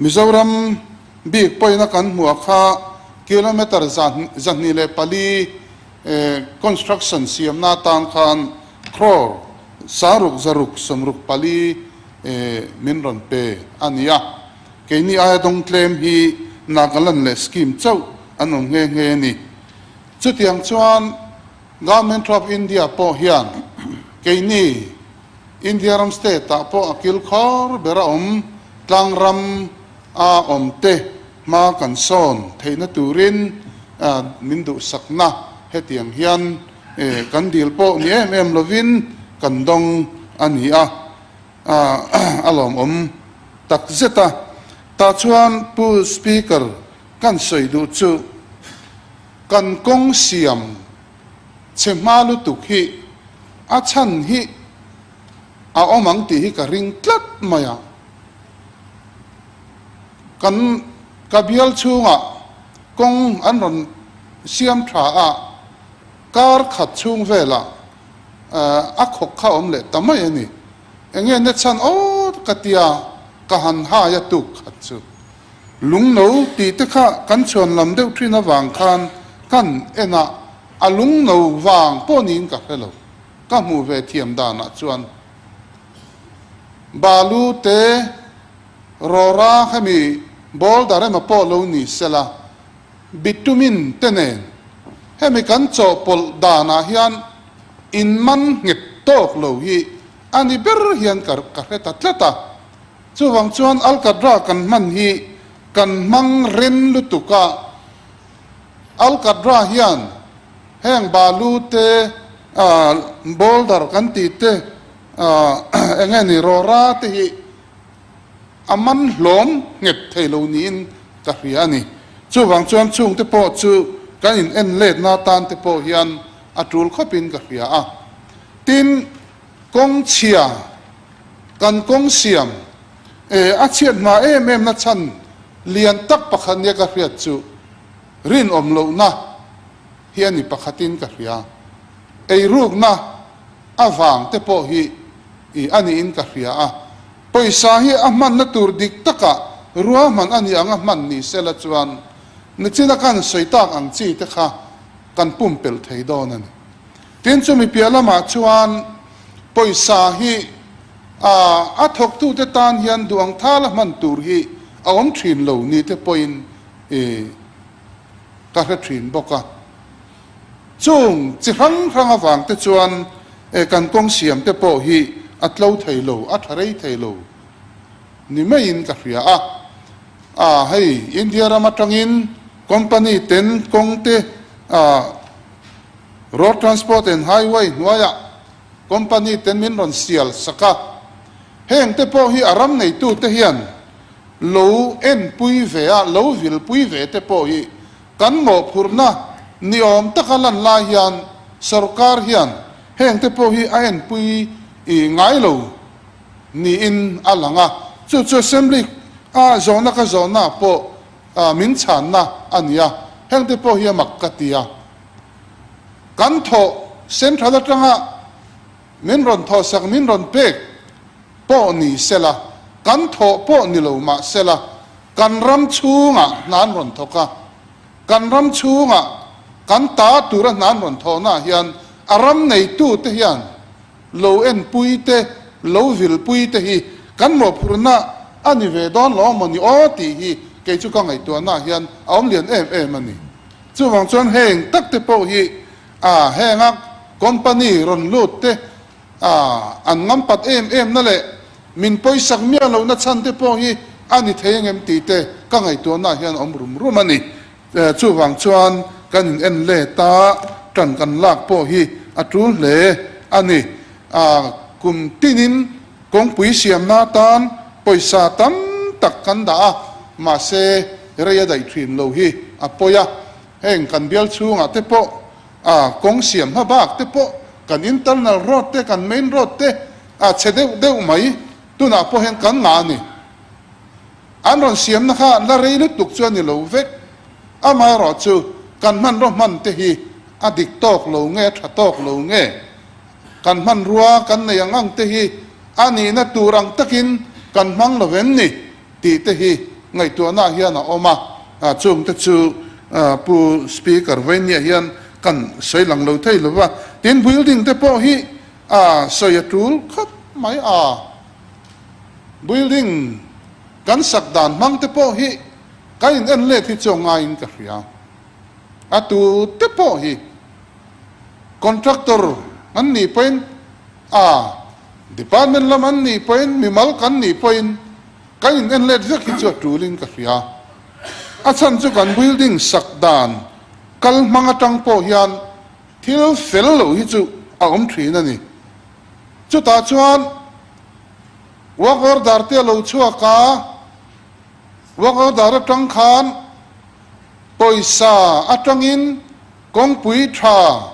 Mizoram bik pawina kan hmuh kha kilometre 204 construction siamna atan khan crore 664 min rawn pe a ni a. Keini aia dawng tlem hi Nagaland leh Sikkim chauh an awm nghe nghe a ni. Chutiang chuan Government of India pawh hian keini India ram state ah pawh a kil khawr ber a awm, tlang ram a awm te hma kan sawn theihna turin min duhsakna hetiang hian kan dil pawh ni em em lovin kan dawng a ni a, a lawmawm tak zet a. Tah chuan Pu Speaker kan sawi duh chu kan kawng siam Chhe hma lutuk hi a chhan hi a awm ang tih hi ka ring tlat mai a. Kan ka bial chhungah kawng an rawn siam tha a, kar khat chhung velah a khawk kha awm leh ta mai a ni. Enge na chhan awt ka tia ka han hai a tuk khat chu. Lungno tih te kha kan chhuan lam deuh thin avang khan kan en a, a lungno vang pawh niin ka hre lo. Ka hmuh ve thiam danah chuan balu te rawra hemi boulder emaw pawh lo ni sela, bitumen te nen hemi kan chawhpawlh danah hian in man nghet tawk lo hi a ni ber hian ka hre ta tlat a. Chuvang chuan Alkadra kan hman hi kan hmang ren lutuk a, Alkadra hian heng balu te, boulder kan tih te, eng nge ni rawra te hi a man hlawm nghet thei lo niin ka hria a ni. Chuvang chuan chungte pawh chu kan in en letna atan te pawh hian a tul khawpin ka hria a. Tin, kawng chhia Kan kawng siam e a chhiat hma em em na chhan lian tak pakhat nia ka hriat chu rinawm lohna hi a ni pakhatin ka hria. Eirukna avang te pawh hi i a niin ka hria a. Pawisa hi a hmanna tur dik takah ruahman a ni ang a hman ni sela chuan nichina kan sawi tak ang chi te kha kan pumpelh thei dawn a ni. Tin chumi piah lamah chuan Pawisa hi a thawktute tan hian duh ang thala hman tur hi a awm thin lo ni te pawhin ka hre thin bawk a. Chung chi hrang hrang avang te chuan kan kawng siam te pawh hi a tlo thei lo, a tha rei thei lo ni maiin ka hria a. A hei India ram atangin company ten kawng te. Road Transport and Highway hnuaiah company ten min rawn sial sak a, heng te pawh hi a ram neitu te hian lo enpui ve a, lo vilpui ve te pawh hi kan mawhphurhna ni awm taka lan lai hian sorkar hian heng te pawh hi a enpui ngai lo niin a lang a, chu chu Assembly a zawhna ka zawhna pawh min chhanna a ni a, heng te pawh hi a mak ka ti a. Kan thawh Central atanga min rawn thawhsak min rawn pek pawh ni sela, kan thawh pawh ni lo mah sela, kan ram chhungah hna an rawn thawk a, kan ram chhungah kan ta tura hna an rawn thawhnaah hian a ram neitute hian lo enpui te, lo vilpui te hi kan mawhphurhna a ni ve dawn lo maw ni aw tih hi kei chu ka ngaihtuahnaah hian a awm lian em em a ni. Chuvang chuan heng tak te pawh hi a henga company rawn lut te a an ngam pat em em na leh min pawisak miah lohna chhan te pawh hi a ni thei angem tih te ka ngaihtuahnaah hian a awm rum rum a ni. Chuvang chuan kan in en let a, tan kan lak pawh hi a tul hle a ni. Kum tinin kawngpui siamna atan pawisa tam tak kan dah a, mahse rei a daih thin lo hi a pawi a. Heng kan bial chhungah te pawh kawng siam hma bak te pawh kan internal road te kan main road te a chhe deuh deuh mai tunah pawh hian kan ngah a ni. An rawn siamna kha la rei lutuk chu a ni lo vek. Amaherawhchu, kan hmanraw hman te hi a dik tawk lo nge, a tha tawk lo nge? Kan hmanrua kan nei ang ang te hi a nihna tur ang takin kan hmang lo em ni? tih te hi ngaihtuahnaah hian a awm a. Chung te chu Pu Speaker Vainia hian kan sawi lang lo thei lo va. Tin, building te pawh hi sawi a tul khawp mai a. Building kan sak dan hmang te pawh hi ka in en let hi chu a ngaiin ka hria. A tu te pawh hi contractor an nih pawhin a department lam an nih pawhin mimal kan nih pawhin kan in en let vek hi chu a tulin ka hria. A chhan chu kan building sak dan kal hmang atang pawh hian thil fel lo hi chu a awm thin a ni. Chutah chuan work order te a lo chhuak a, work order atang khan pawisa atangin kawngpui tha,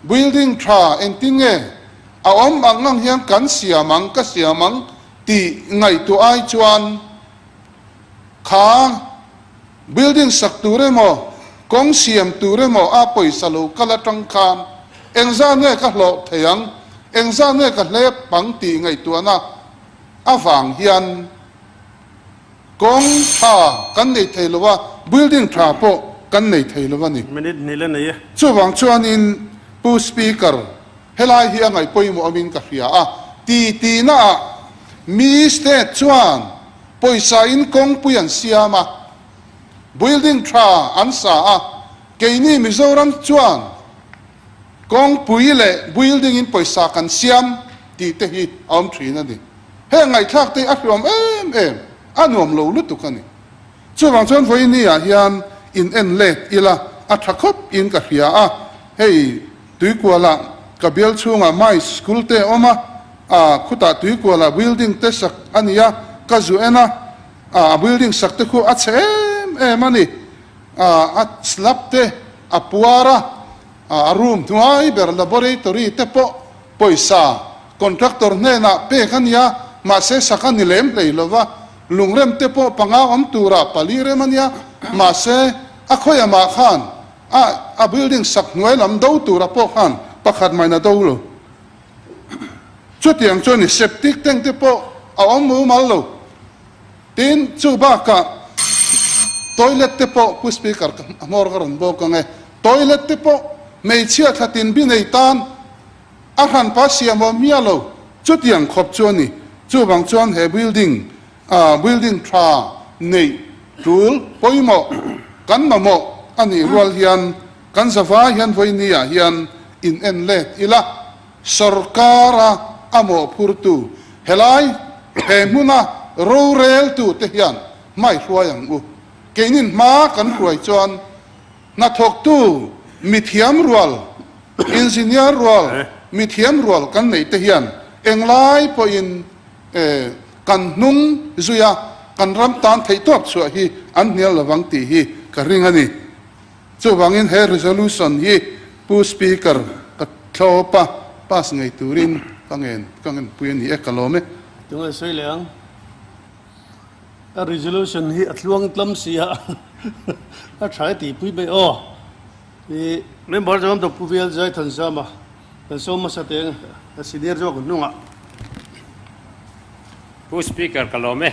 building tha engtin nge a awm ang ang hian kan siam ang, ka siam ang tih ngaihtuah ai chuan kha building sak tur emaw, kawng siam tur emaw a pawisa lo kal atang khan engzah nge ka hlawh thei ang, engzah nge ka hlep ang tih ngaihtuahna avang hian kawng tha kan nei thei lo a, building tha pawh kan nei thei lo a ni. Minute hnih la nei e. Chuvang chuanin Pu Speaker, helai hi a ngaih pawimawh awmin ka hria a, ti tihnaah mi state chuan Pawisa in kawngpui an siam a, building tha an sa a, keini Mizoram chuan kawngpui leh building in pawisa kan siam tih te hi a awm thin a ni. Heng ngaihthlak te hi a hluam em em, a nuam lo lutuk a ni. Chuvang chuan vawiini ah hian in en let ila a tha khawp in ka hria a, hei Tuikualah ka bial chhungah Mai School te a awm a, a khutah Tuikualah building te sak a ni a, ka zu en a, a building sak te khu a chhe em em a ni, a slab te a puar a, a room hnuai ber laboratory te pawh pawisa contractor hnenah pek a ni a, mahse sak a ni lem hlei lo va, lungrem te pawh panga awm turah pali rem a nia, mahse a khawiamah khan A a building sak hnuai lam do tura pawh khan pakhat main a do lo. Chutiang chuan i septic tank te pawh a awm mumal lo. Tin, chu bakah toilet te pawh Pu Speaker ka hmawr ka rawn bawk ang e. Toilet te pawh hmeichhia thla tin bi nei tan a hranpa siam awm miah lo. Chutiang khawp chu a ni. Chuvang chuan he building A building tha neih tul pawimawh kan mamawh a nih rual hian kan zavai hian vawinia hian in en let ila, sorkara a mawhphurtu helai he hmuna roreltu te hian hmai hruai ang u. Keinin hma kan hruai chuan hnathawktu mithiam rual. Engineer rual, mithiam rual kan neih te hian englai pawhin kan hnung zui a, kan ram tan theihtawp chhuah hi an hnial lovang tih hi ka ring a ni. Chuvangin he resolution hi Pu Speaker ka thlawp a, pass ngei turin ka ngen ka ngenpui a ni e, ka lawm e. Tunge sawi leh ang? A resolution hi a tluang tlam si a, a tha e tihpui mai aw. I member zawng dawk Pu Vial Zai Thanzama kan sawm hmasa teng a senior zawk hnungah. Pu Speaker ka lawm e.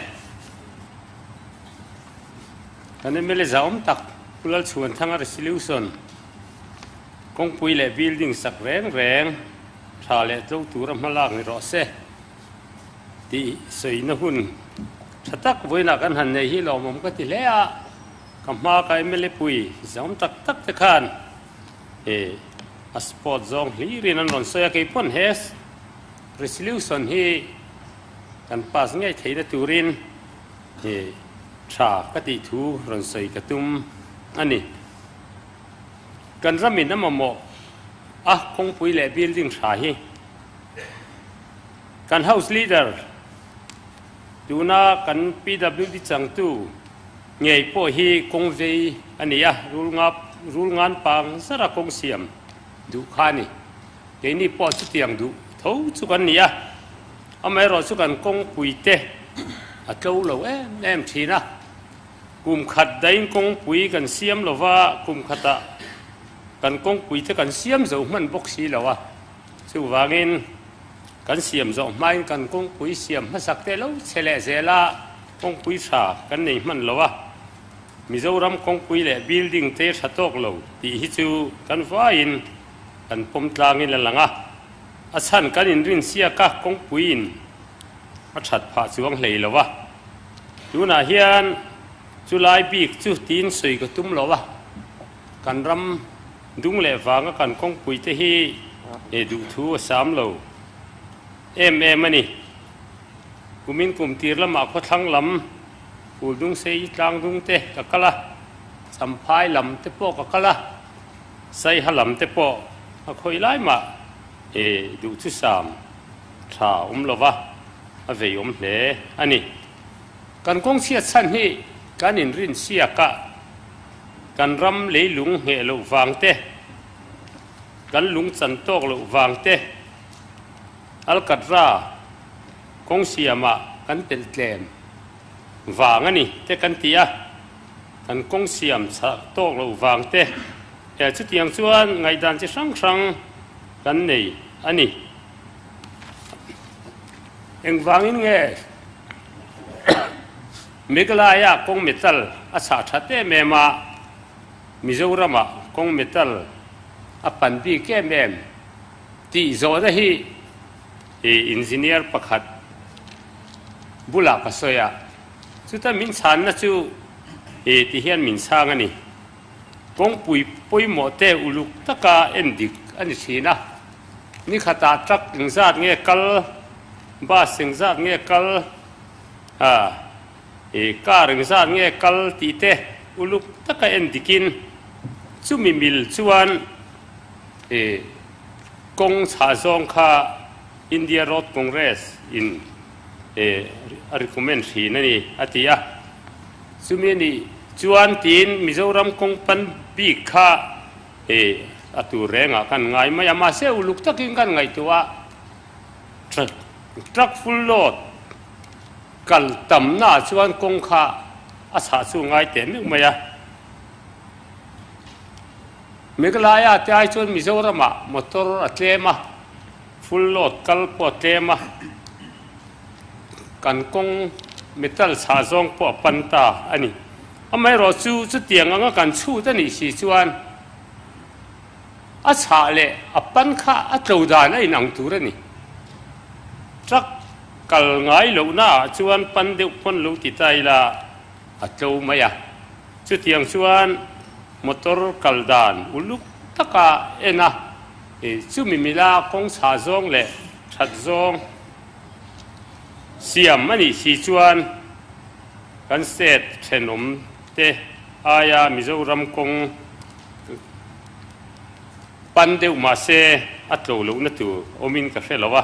Kan mla zahawm tak Pu Lalchhuanthanga resolution kawngpui leh building sak reng reng tha leh tlo tura hmalak ni rawh se tih sawina hun tha tak vawiinah kan han nei hi lawmawm ka ti hle a, ka hma ka mla pui zahawm tak tak te khan eh a sport zawng hlirin an rawn sawi a, keipawn he resolution hi kan pass ngei theihna turin Hi tha ka tih thu rawn sawi ka tum a ni. Kan ramin a mamawh a kawngpui leh building tha hi kan House Leader tuna kan PWD changtu ngei pawh hi kawng vei a ni a, rul ngan pang zara kawng siam duh kha a ni. Keini pawh chutiang duh tho chu kan ni a. Amaherawh chu kan kawngpui te a tlo lo em em thin a, kum khat dain kawngpui kan siam lo va, kum khatah kan kawngpui te kan siam zo hman bawk si lo a, chuvangin kan siam zawh hmain kan kawngpui siam hmasak te lo chhe leh zel a, kawngpui tha kan nei hman lo a, Mizoram kawngpui leh building te tha tawk lo tih hi chu kan vaiin kan pawm tlangin a lang a. A chhan kan inrin siak a, kawngpuiin a that phah chuang hlei lo a. Tunah hian chu lai bik chu tiin sawi ka tum lo a, kan ram dung leh vanga kan kawngpui te hi duhthu a sam lo em em a ni. Kumin kum tir lamah khawthlang lam Kuldungsei tlangdung te ka kal a, Champhai lam te pawh ka kal a. Saiha lam te pawh a khawih lai mah e duh chu sam tha awm lo va, a vei awm hle a ni. Kan kawng chhiat chhan hi kan inrin siak a, kan ram leilung ngheh loh vang te, kan lung chan tawk loh vang te, Alkatra kawng siamah kan telh tlem vang a ni te kan ti a. Kan kawng siam chhah tawk loh vang te he chutiang chuan ngaihdan chi hrang hrang kan nei a ni. Engvangin nge Meghalaya kawng metal a chhah that em em a, Mizoramah kawng metal a pan bik em em tih zawhna hi engineer pakhat bulah ka sawi a. Chuta min chhanna chu e ti hian min chhang a ni. Kawngpui pawimawh te uluk taka en dik a ni thin a. Ni khatah truck engzat nge kal, bus engzat nge kal, ha e car engzat nge kal tih te uluk taka en dikin chumi mil chuan e kawng chhah zawng kha India Road Congress in eh a recommend thin a ni a ti a. Chumi a nih chuan tiin Mizoram kawng pan bik kha eh a tur rengah kan ngai mai a, mahse uluk takin kan ngaihtuah a, truck full load kal tamnaah chuan kawng kha a chhah chu ngai teh meuh mai a. Meghalaya te ai chuan Mizoramah motor a tlem a. Full load kal pawh a tlem a, kan kawng metal chhah zawng pawh a pan ta a ni. Amaherawh chu chutiang anga kan chhut a nih si chuan a chhah leh a pan kha a tlo dan a inang tur a ni. Truck kal ngai lohnaah chuan pan deuh pawn lo ti ta ila a tlo mai a. Chutiang chuan motor kal dan uluk taka en a. Chumi mila kawng chhah zawng leh that zawng siam a nih si chuan kan state thenawm te aia Mizoram kawng. pan deuh mahse a tlo lohna tur awmin ka hre lo a,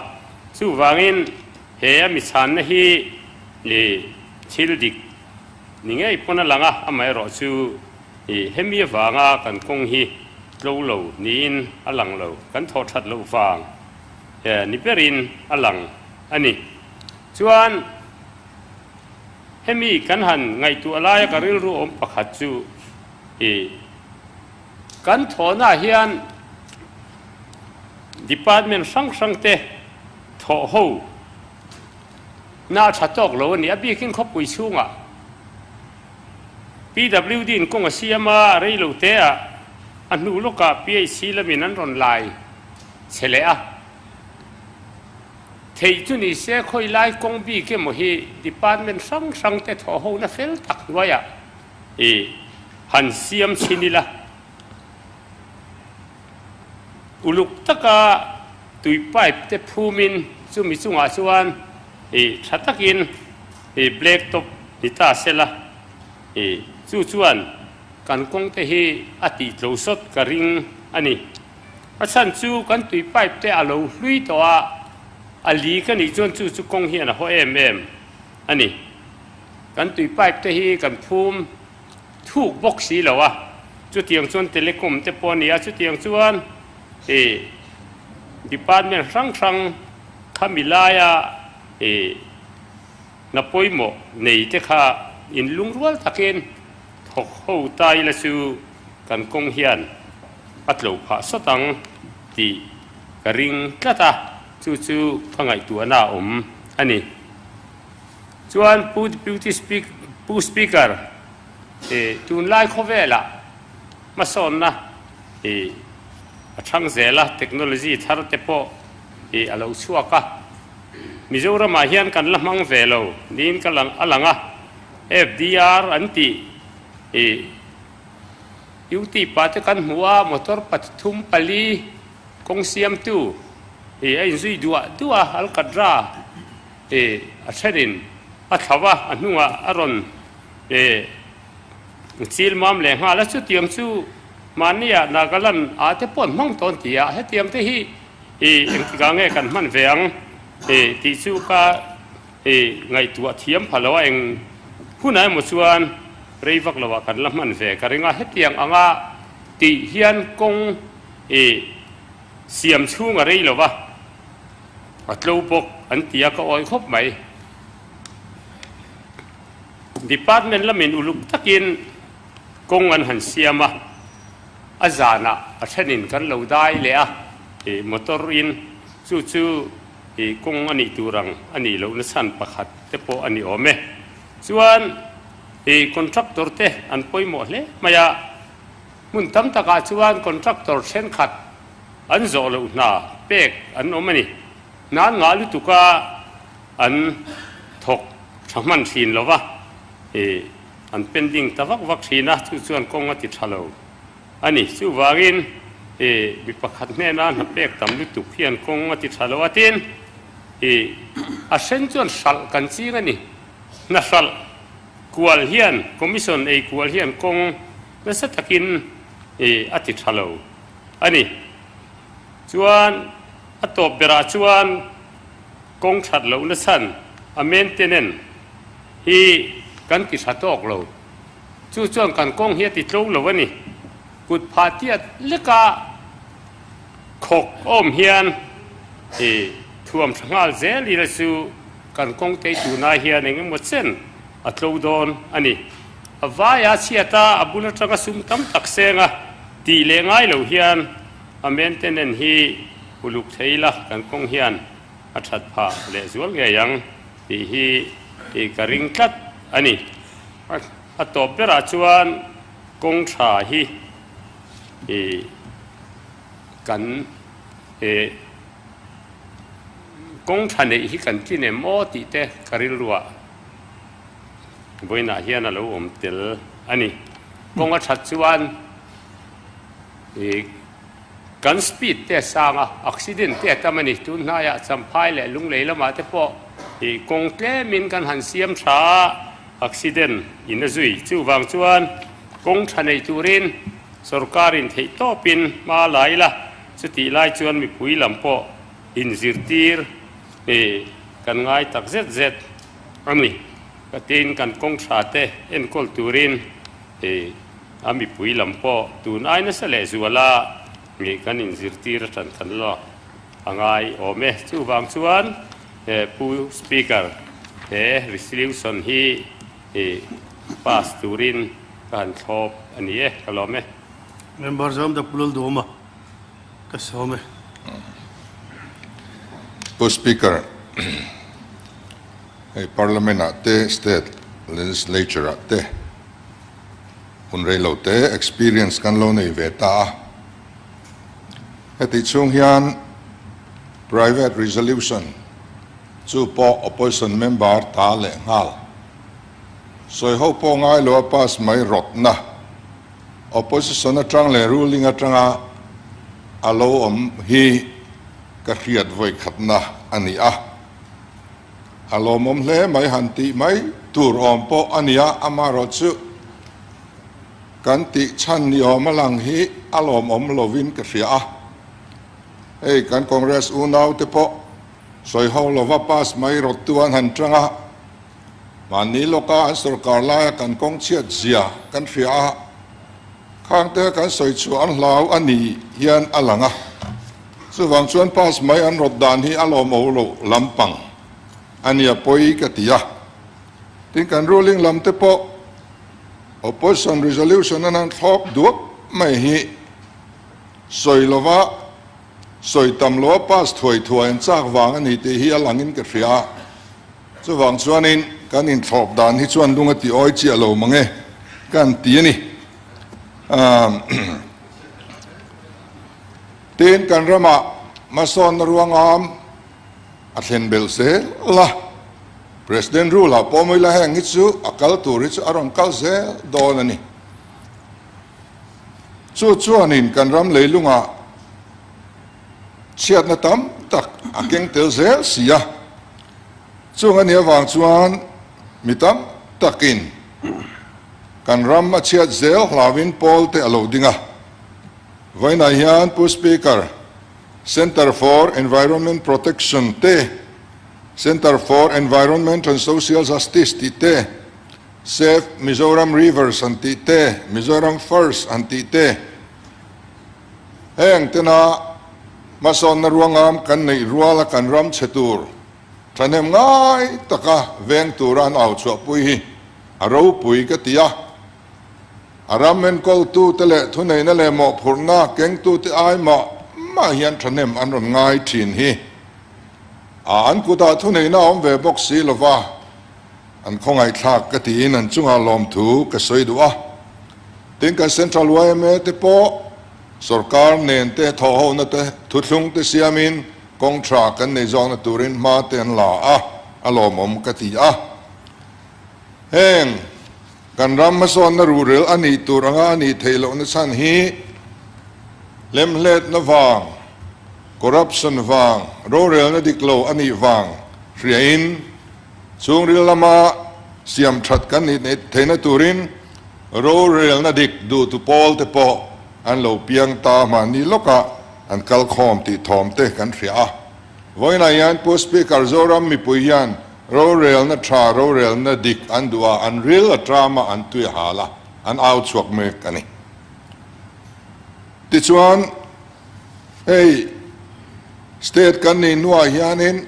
chuvangin he a mi chhanna hi thil dik ni ngei pawn a lang a, amaherawh chu hemi avanga kan kawng hi tlo lo niin a lang lo, kan thawh that loh vang ni berin a lang a ni. Chuan hemi kan han ngaihtuah laia ka rilru awm pakhat chu i Kan thawhnaah hian department hrang hrang te thawh ho na a tha tawk lo a ni. A bikin khawpui chhungah PWD in kawng a siam a, rei lo te ah a hnu lawkah PHC lamin an rawn lai che leh a. Theih chu ni se khawi lai kawng bik emaw hi department hrang hrang te thawh ho na fel tak hnuaiah I han siam chhin ila, uluk taka tui pipe te phumin chumi chungah chuan i tha takin i black top ni ta sela, i chu chuan kan kawng te hi a tih tlo sawt ka ring a ni. A chhan chu kan tui pipe te a lo hlui tawh a, a li ka nih chuan chu chu kawng hian a haw em em a ni. Kan tui pipe te hi kan phum thuk bawk si lo a, chutiang chuan telecom te pawh a ni a, chutiang chuan ih department hrang hrang khami laia ih hna pawimawh nei te kha in lungrual takin thawk ho ta ila chu kan kawng hian a tlo phah sawt ang tih ka ring tlat a, chu chu ka ngaihtuahna a awm a ni. Chuan Pu Deputy Speaker, Pu Speaker, eh tunlai khawvelah hmasawnna eh a thang zel a, technology thar te pawh eh a lo chhuak a. Mizoramah hian kan la hmang ve lo niin ka lang a lang a, FDR an tih eh UTIP ah te kan hmu a, motor pathum pali kawng siamtu eh a inzui duah duah a, Alcatra. E, a thenin a thlau a, a hnungah a rawn e chil mam leh nghal a, chutiang chu mahnia Nagaland ah te pawh an hmang tawn ti a, hetiang te hi e engtikah nge kan hman ve ang e tih chu ka e ngaihtuah thiam pha lo a, eng hunah emaw chuan rei vak loah kan la hman ve ka ring a, hetiang anga tih hian kawng e siam chhung a rei lo va. A tlo bawk an ti a, ka awi khawp mai. Department lamin uluk takin kawng an han siam a, a zanah a thenin kan lo dai leh a, ih motor in chu chu ih kawng a nih tur ang a nih lohna chhan pakhat te pawh a ni awm e. Chuan ih contractor te an pawimawh hle mai a, hmun tam takah chuan contractor thenkhat An zawh loh hna pek an awm a ni. Hna an ngah lutuk a, an thawk tha hman thin lo va, ih an pending ta vak vak thin a, chu chuan kawng a ti tha lo a ni. Chuvangin ih mi pakhat hnena hna pek tam lutuk hian kawng a ti tha lo a, tin ih a hren chuan hralh kan ching a ni. Hna hralh kual hian commission ei kual hian kawng nasa takin ih a ti tha lo. A ni. Chuan a tawp berah chuan kawng that lohna chhan a maintenance hi kan ti tha tawk lo. Chu chuan kan kawng hi a ti tlo lo a ni. Kut phah tiat leka khawk awm hian i thuam tha nghal zel ila chu kan kawng tei tunah hian eng emaw chen a tlo dawn a ni. A vaia chhiata a bul atanga sum tam tak seng a. Tih leh ngai lo hian a maintenance hi uluk thei la kan kawng hian a that phah leh zual ngei ang tih hi ka ring tlat a ni. A tawp berah chuan kawng tha hi kan kawng tha neih hi kan tlin em aw tih te ka rilruah Vawiinah hian a lo awm tel a ni. Kawng a that chuan ih kan speed te a sang a, accident te a tam a ni. Tun hnaiah Champhai leh Lunglei lamah te pawh ih kawng tlemin kan han siam tha a, accident in a zui. Chuvang chuan kawng tha nei turin sorkarin theihtawpin hma la ila. Chutih lai chuan mipui lam pawh inzirtir kan ngai tak zet zet a ni. Ka tin kan kawng tha te enkawl turin a mipui lam pawh tun ai nasa leh zuala kan inzirtir a tan kan lawk a ngai awm e. Chuvang chuan Pu Speaker, he resolution hi pass turin ka han thlawp a ni e, ka lawm e. Member zawm dak Pu Lalduhawma ka sawm e. Pu Speaker, hei Parliament ah te State Legislature ah te hun rei lo te experience kan lo nei ve ta a. Heti chhung hian Private Resolution chu pawh Opposition member ta leh nghal. Sawi ho pawh ngai lo a pass mai rawtna. Opposition atang leh ruling atanga a lo awm hi ka hriat vawi khatna a ni a. A lawmawm hle mai han tih mai tur awm pawh a ni a, amaherawhchu kan tih chhan ni awm a lang hi a lawmawm lovin ka hria a. Hei kan Congress unaute pawh sawi ho lova pass mai rawttu an han tang a. Mahni lawka an sorkar laia kan kawng chhiat zia kan hria a, khangte kan sawi chhuah an hlau a ni hian a lang a. Chuvang chuan pass mai an rawt dan hi a lawmawm loh lampang a nia pawi ka ti a. Tin kan ruling lam te pawh opposition resolution an han thlawp duak mai hi sawi lova sawi tam loa pass thuai thuai an chak vang a ni tih hi a langin ka hria a. Chuvang chuanin kan inthlawp dan hi chuan lung a ti awi chiah lo mang e kan ti a ni. Tin, kan ramah hmasawnna ruangam a thlen belh zel a, President rule ah pawh mawi la heng hi chu a kal tur hi chu a rawn kal zel dawn a ni. Chu chuanin kan ram leilungah chhiatna tam tak a keng tel zel si a, chung a nih avang chuan mi tam takin kan ram a chhiat zel hlauin pawl te a lo ding a. Vawiinah hian Pu Speaker, Centre for Environment Protection te, Centre for Environment and Social Justice tih te, Save Mizoram Rivers an tih te, Mizoram First an tih te, Heng tena hmasawnna ruangam kan neih ruala kan ram chhe tur thahnem ngai taka veng tura an au chhuahpui hi a ropui ka ti a. A ram enkawltute leh thuneihna leh mawhphurhna kengtute ai mah mah hian thahnem an rawn ngai thin hi a an kutah thuneihna a awm ve bawk si lova an khawngaihthlak ka tiin an chungah lawmthu ka sawi duh a. Tin kan Central yma te pawh sorkar nen te thawhhona te thuthlung te siamin kawng tha kan nei zawkna turin hma te an la a, a lawmawm ka ti a. Heng kan ram hmasawnna ruhrel a nih tur anga a nih theih lohna chhan hi hlemhletna vang, corruption vang, rorelna dik lo a nih vang hriain chhungril lama siam that kan nih theihna turin Rorelna dik duhtu pawl te pawh an lo piang ta mahni lawkah an kal khawm tih thawm te kan hria a. Vawiinah hian Pu Speaker Zoram mipui hian rorelna tha, rorelna dik an duh a, an ril a tram a, an tui a hal a, an au chhuak mek a ni. Tichuan, hei State kan nih hnuah hianin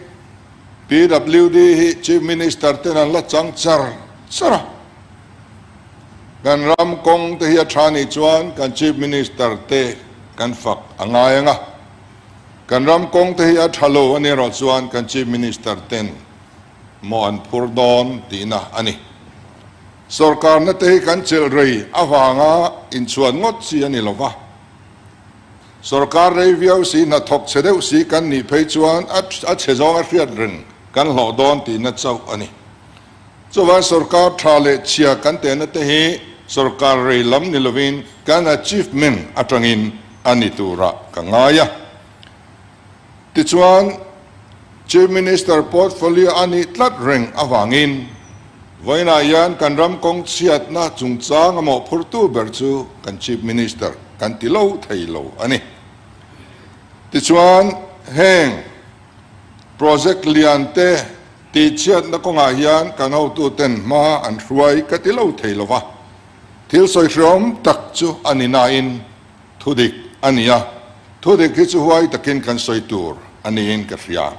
PWD hi Chief Minister ten an la chang char char a. Kan ram kawng te hi a tha nih chuan kan Chief Minister te kan fak a ngai ang a, kan ram kawng te hi a tha lo a nih erawh chuan kan Chief Minister ten maw an phur dawn tihna a ni. Sorkarna te hi kan chelh rei avanga inchhuan ngawt chi a ni lo va, sorkar rei viau si hnathawk chhe deuh si kan nih phei chuan a chhe zawng a hriat reng kan hlawh dawn tihna chauh a ni. Chuvang sorkar tha leh chhia kan tehna te hi sorkar rei lam ni lovin kan achievement atangin a ni turah ka ngai a. Tichuan, Chief Minister portfolio a nih tlat reng avangin vawiinah hian kan ram kawng chhiatna chungchang a mawhphurtu ber chu kan Chief Minister kan ti lo thei lo a ni. Tichuan, heng project lian te tihchhiatna kawngah hian kan hotuten hma an hruai ka ti lo thei lo va, thil sawi hreawm tak chu a ni nain thudik a ni a, thudik hi chu huai takin kan sawi tur a niin ka hria.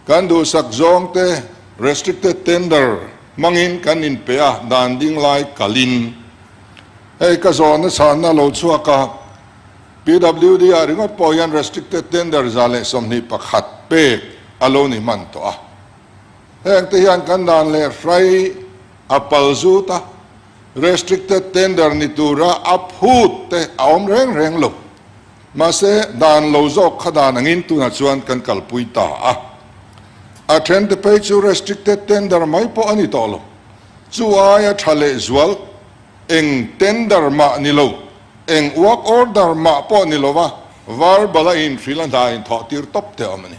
Kan duhsak zawngte restricted tender hmangin kan inpe a, dan ding lai kalin hei ka zawhna chhanna lo chhuak a, PWD ah ringawt pawh hian restricted tender 121 pek a lo ni hman tawh a. Heng te hian kan dan leh hrai a pal zut a, restricted tender ni tura a phut te a awm reng reng lo. Mahse, dan lo zawk kha dan angin tunah chuan kan kalpui ta a. A then te phei chu restricted tender mai pawh a ni tawh lo. Chu aia tha lehzual eng tender mah ni lo, eng work order mah pawh ni lova verbal a inhrilh a hna inthawh tir tawp te awm a ni.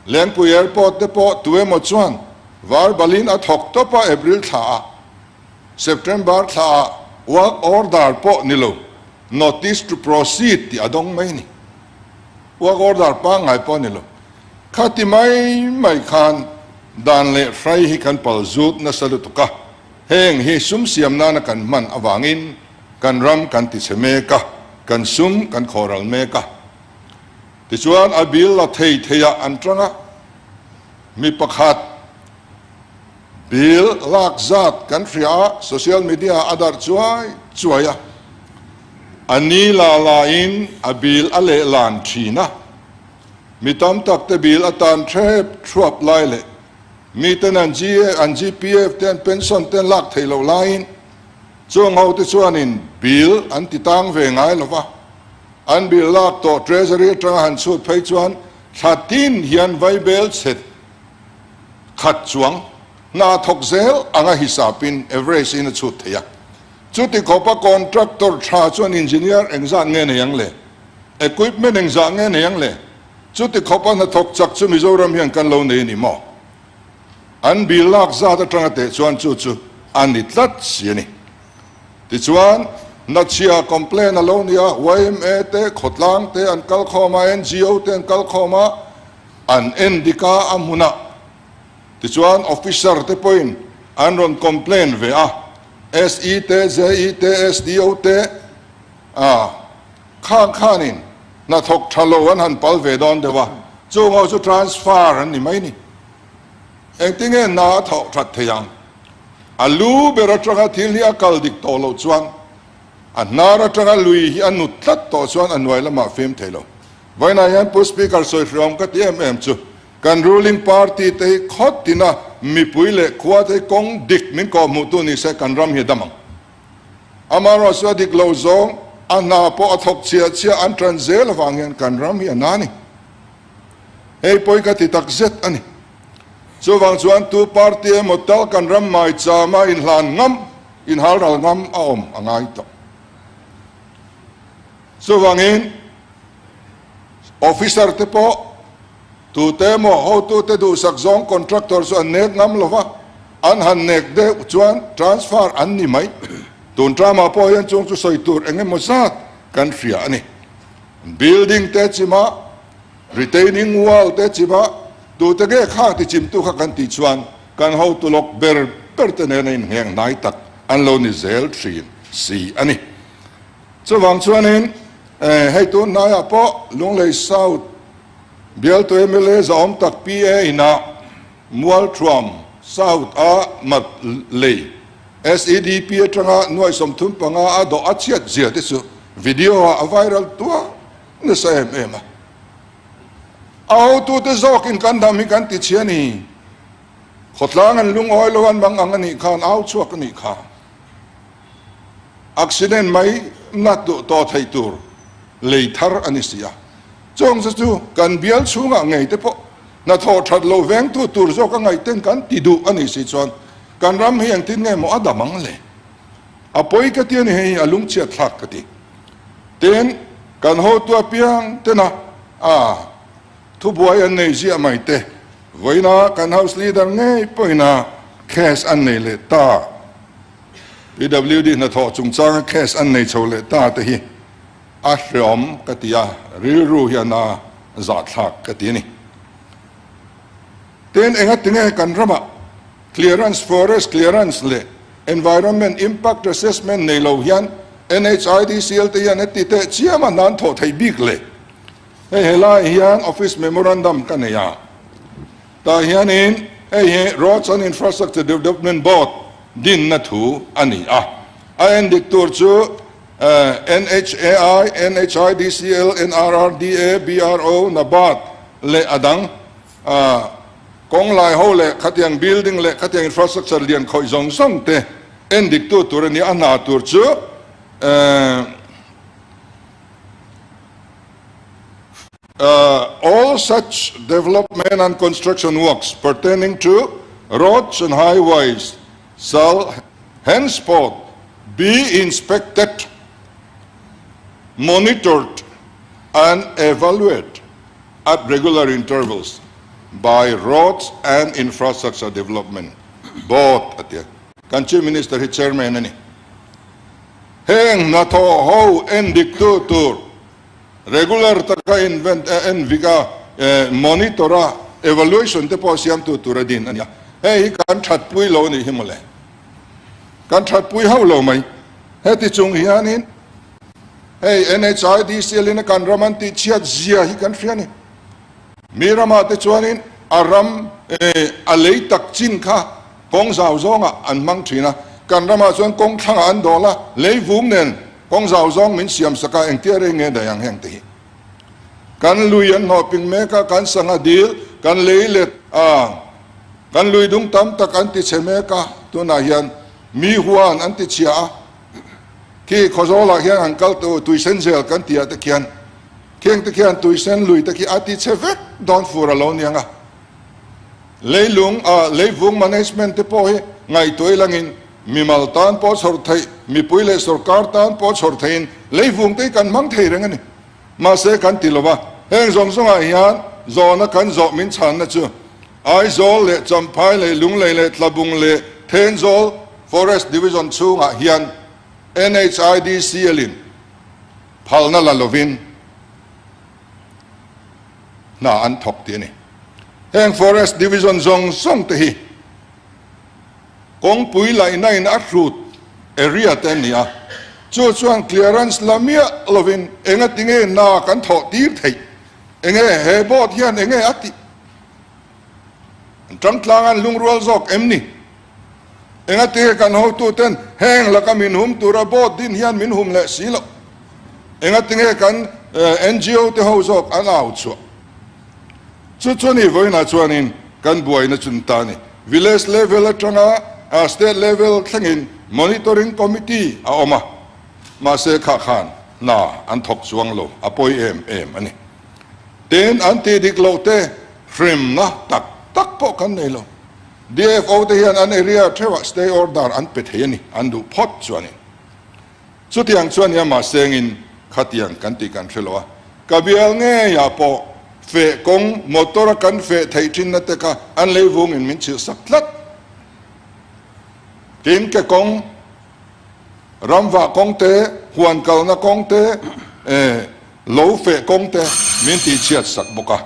Lengpui Airport te pawh tu emaw chuan verbal in a thawk tawp a April thla ah, September thla ah work order pawh ni lo, notice to proceed tih a dawng mai a ni. Work order pangngai pawh ni lo. Khati mai mai khan dan leh hrai hi kan pal zut nasa lutuk a. Heng hi sum siam nana kan hman avangin kan ram kan tichhe mek a, kan sum kan khawhral mek a. Tichuan a bill la thei theiah an tang a, mi pakhat bill lak zat kan hria a, social media a darh chuai chuai a, a ni la lain a bill a lehlan thin a, mi tam tak te bill atan threp thuap lai leh Miten an an GPF te an pension te an lak theih loh laiin chung ho te chuanin bill an ti tang ve ngai lo va, an bill lak tawh treasury atanga han chhut phei chuan thla tin hian vaibel chhe khat chuang hna thawk zel anga hisapin average in a chhut thei a. Chuti khawpa contractor tha chuan engineer engzat nge nei ang le? Equipment engzah nge nei ang le? Chuti khawpa hnathawk chak chu Mizoram hian kan lo nei a ni maw? An bil lak zat atanga teh chuan chu chu a ni tlat si a ni. Tichuan, Hnachhia complain a lo ni a, yma te, khawtlang te an kal khawm a, ngo te an kal khawm a, an en dik a, a hmunah. Tichuan, officer te pawhin an rawn complain ve a, SE te, JE te, SDO te, a, Khang khanin hnathawk tha lo an han pal ve dawn deuh a, chung ho chu transfer an ni mai ni. Engtinge hna a thawh that thei ang? A lu ber atanga thil hi a kal dik tawh loh chuan, a hnar atanga lui hi a nut tlat tawh chuan a hnuai lamah fim thei lo. Vawiinah hian Pu Speaker sawi hriawm ka ti em em chu, kan ruling party te hi khawt tina mipui leh khua te hi kawng dik min kawhhmuhtu ni se kan ram hi a dam ang. Amaherawhchu a dik lo zawng, a hna pawh a thawk chhiah chhiah an tan zel avang hian kan ram hi a na a ni. Hei pawi ka ti tak zet a ni. Chuvang chuan tu party emaw tal kan ram maichama inhlan ngam, inhalral ngam a awm a ngai tawh. Chuvangin officer te pawh Tute emaw hotute duhsak zawng contractor chu an nek ngam lo va, an han nek deuh chuan transfer an ni mai. Tun tramah pawh hian chung chu sawi tur eng emaw zat kan hria a ni. Building te chima, retaining wall te chima, tute nge kha ti chimtu kha kan tih chuan kan hotu lawk ber ber te nena inheng hnai tak an lo ni zel thin si a ni. Chuvang chuanin hei tun hnaiah pawh Lunglei South, Bialtu mla zahawm tak PA inah Mualthuam South a mat lei SEDP atanga nuai 35 a dawh a chhiat zia te chu video ah a viral tuah nasa em em a. A hotute zawkin kan dam hi kan ti chhia ni. Khawtlang an lungawi lo an mang ang a nih khan au chhuak a nih kha. Accident mai nat duh tawh theih tur lei thar a ni si a. Chawng chu chu kan bial chhungah ngei te pawh hnathawh that lo vengtu tur zawk a ngaihten kan ti duh a nih si chuan kan ram hi engtin nge maw a dam ang le? A pawi ka ti a ni hei a lungchhiat thlak ka ti. Tin, kan hotu apiang tena a thubuai an nei ziah mai te, vawiina kan House Leader ngei pawhina case an nei leh ta, PWD hnathawh chungchanga case an nei chho leh ta te hi. a hreawm ka ti a, rilru hian a zahthlak ka ti a ni. Tin, engatinge kan ramah clearance, forest clearance leh environment impact assessment nei lo hian NHIDCL te hian heti teh chiam a hnan thawh theih bik le? Hei helai hian office memorandum ka nei a, tah hianin hei hi Roads and Infrastructure Development Board dinna thu a ni a, a endik tur chu NHAI, NHIDCL, NRRDA, BRO, NABARD leh a dang kawng lai ho leh khatiang building leh khatiang infrastructure lian khawih zawng zawng te endik tu tur a ni a, hna tur chu All such development and construction works pertaining to roads and highways shall henceforth be inspected, monitored and evaluated at regular intervals by Roads and Infrastructure Development Board a ti a. Kan Chief Minister hi Chairman a ni. Heng hnathawh ho endiktu tur regular taka invent a envik a, monitor a, evaluation te pawh siamtu tur a din a ni a. Hei hi kan thatpui lo a nih hi mawle. Kan thatpui hauh lo mai. Heti chung hianin hei NHIDCL in a kan ram an tihchhiat zia hi kan hria a ni. Mi ramah te chuanin a ram a lei tak chin kha kawng zau zawngah an hmang thin a, kan ramah chuan kawng thlangah an dawl a, lei vung nen kawng zau zawng min siam sak a, engtia rei nge daih ang heng te hi. Kan lui an hnawh ping mek a, kan sangha dil, kan lei let a, kan lui dung tam tak an ti chhe mek a, tunah hian mi huan an ti chhia a, khi Khawzawlah hian han kal teh u, tuisen zel kan tih ah te khian Kheng te khian tuisen lui te khi a ti chhe vek dawn fur a lo niang a. Leilung a leivung management te pawh hi ngaihtuah ilangin mimal tan pawh chhawr theih, mipui leh sorkar tan pawh chhawr theihin leivung te hi kan hmang thei reng a ni. Mahse kan ti lo va, heng zawng zawngah hian zawhna kan zawh min chhanna chu Aizawl leh Champhai leh Lunglei leh Tlabung leh Thenzawl Forest Division chhungah hian NHIDCL-in Phalna la lovin hna an thawk tih a ni. Heng Forest Division zawng zawng te hi kawngpui laihna in a hrut area te an ni a, chu chuan clearance la miah lovin engatinge hna kan thawh tir theih, enge he board hian enge a tih? An tangtlang an lungrual zawk em ni? Engati kan hotuten heng laka min hum tura board din hian min hum leh si loh? Engati nge kan NGO te ho zawk an au chhuah? Chu chu ni vawiinah chuanin kan buaina chun ta a ni. Village level atanga state level thlengin monitoring committee a awm a, mahse kha khan hna an thawk chuang lo, a pawi em em a ni. Tin, an tih dik loh te hremna tak tak pawh kan nei lo. DFO te hian an area theuhah stay order an pe thei a ni, an duh phawt chuanin. Chutiang chuan nia mahsengin khatiang kan tih kan hre lo a, ka bial ngeiah pawh feh kawng motor a kan feh theih thinna te kha an lei vungin min chhilh sak tlat. Tin, ke kawng, ramvah kawng te, huan kalna kawng te, eh, Lo feh kawng te min tih chhiat sak bawk a,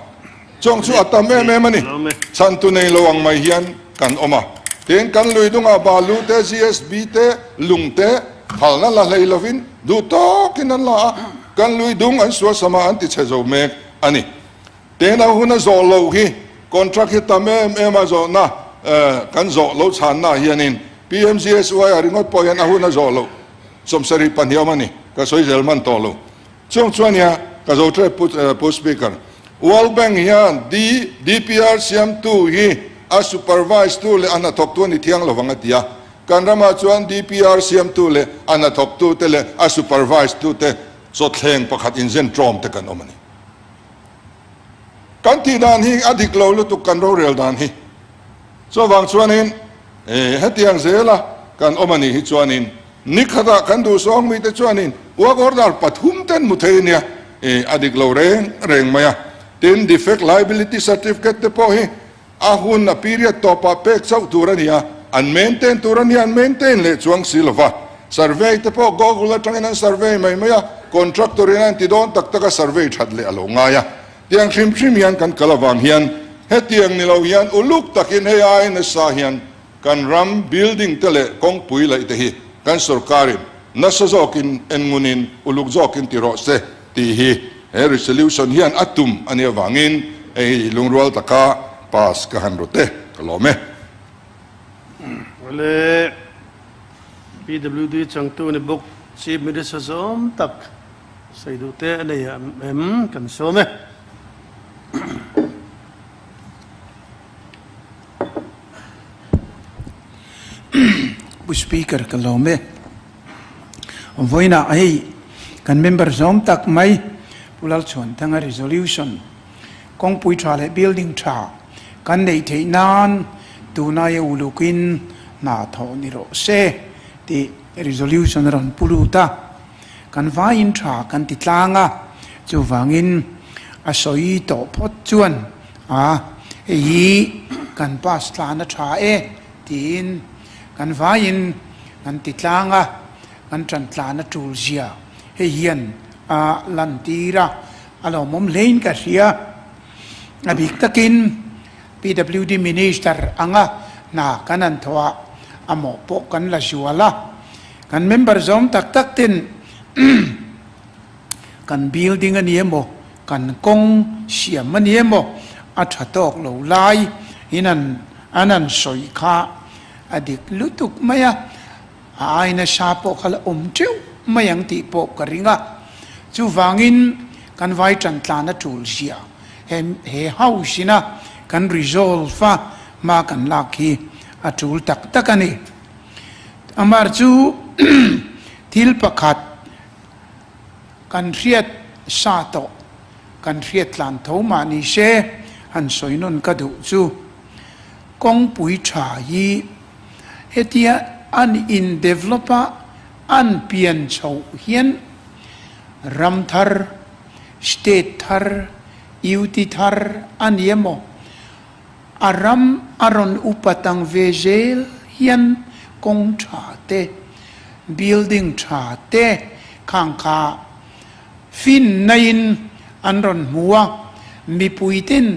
chuang chu a tam em em a ni. Chhantu nei lo ang mai hian kan awm a, tin kan lui dungah balu te, GSB te, lung te phalna la hlei lovin duh tawkin an la a, kan lui dung an suasam a an ti chhe zo mek a ni. Tin a hun a zawh loh hi contract hi tam em em a zawhna kan zawh lo chhanna ah hianin PMGSY a ringawt pawh hian a hun a zawh loh 72 awm a ni, ka sawi zel hman tawh lo. Chung chuan nia ka zo ṭep Pu Pu Speaker. World Bank hian DPR siamtu hi a supervise tu leh a hnathawktu a ni thiang lovang a ti a. Kan ramah chuan DPR siamtu leh a hnathawktu te leh a supervise tu te chawthleng pakhat inzen ṭawm te kan awm a ni. Kan tih dan hi a dik lo lutuk kan rorel dan hi. Chuvang chuanin hetiang zela kan awm a nih hi chuanin Ni khatah kan duhsawng mite chuanin work order pathum ten hmu thei ania, ih a dik lo reng reng mai a. Tin, defect liability certificate te pawh hi a hun a period tawpah pek chauh tur a ni a, an maintain tur a nia, an maintain leh chuang si lova. Survey te pawh Google atangin an survey mai mai a. Contractor in a inti dawn tak tak a survey that leh a lo ngai a. Tiang hrim hrim hian kan kal avang hian hetiang ni lo hian uluk takin hei ai nasa hian kan ram building te leh kawngpui laih te hi kan sorkarin nasa zawkin en ngunin uluk zawkin ti rawh se tih hi he resolution hian a tum a nih avangin hei lungrual taka pass ka han rawt e, ka lawm e. Awle PWD changtu ni bawk Chief Minister zawm tak sawi duh te a nei em kan sawm e. Pu Speaker ka lawm e. Vawiinah hei kan member zawm tak mai Pu Lalchhuanthanga resolution kawngpui tha leh building tha kan neih theih nan tunaia ulukin hna thawh ni rawh se tih resolution a rawn pu lut a. Kan vaiin tha kan ti tlang a, chuvangin a sawi tawh phawt chuan a hei hi kan pass tlan a tha e tiin kan vaiin kan ti tlang a, kan tan tlan a tul zia hei hian a lantir a, a lawmawm hlein ka hria. A bik takin PWD Minister anga hna kan han thawh ah a mawh pawh kan la zual a. Kan member zawng tak tak ten kan building a ni emaw, kan kawng siam a ni emaw a tha tawk lo lai in an an an sawi kha a dik lutuk mai a, a ai nasa pawh kha la awm teuh mai ang tih pawh ka ring a. Chuvangin kan vai tan tlan a tul zia he he house ina kan resolve a hma kan lak hi a tul tak tak a ni. Amar chu thil pakhat kan hriat sa tawh, kan hriat tlan tho mah ni se, han sawi nawn ka duh chu kawngpui tha hi hetia an in develop a an pian chhoh hian ram thar, state thar, UT thar a ni emaw? A ram a rawn upa tang ve zel hian kawng tha te, building tha te khang kha fin naiin an rawn hmu a, mipui ten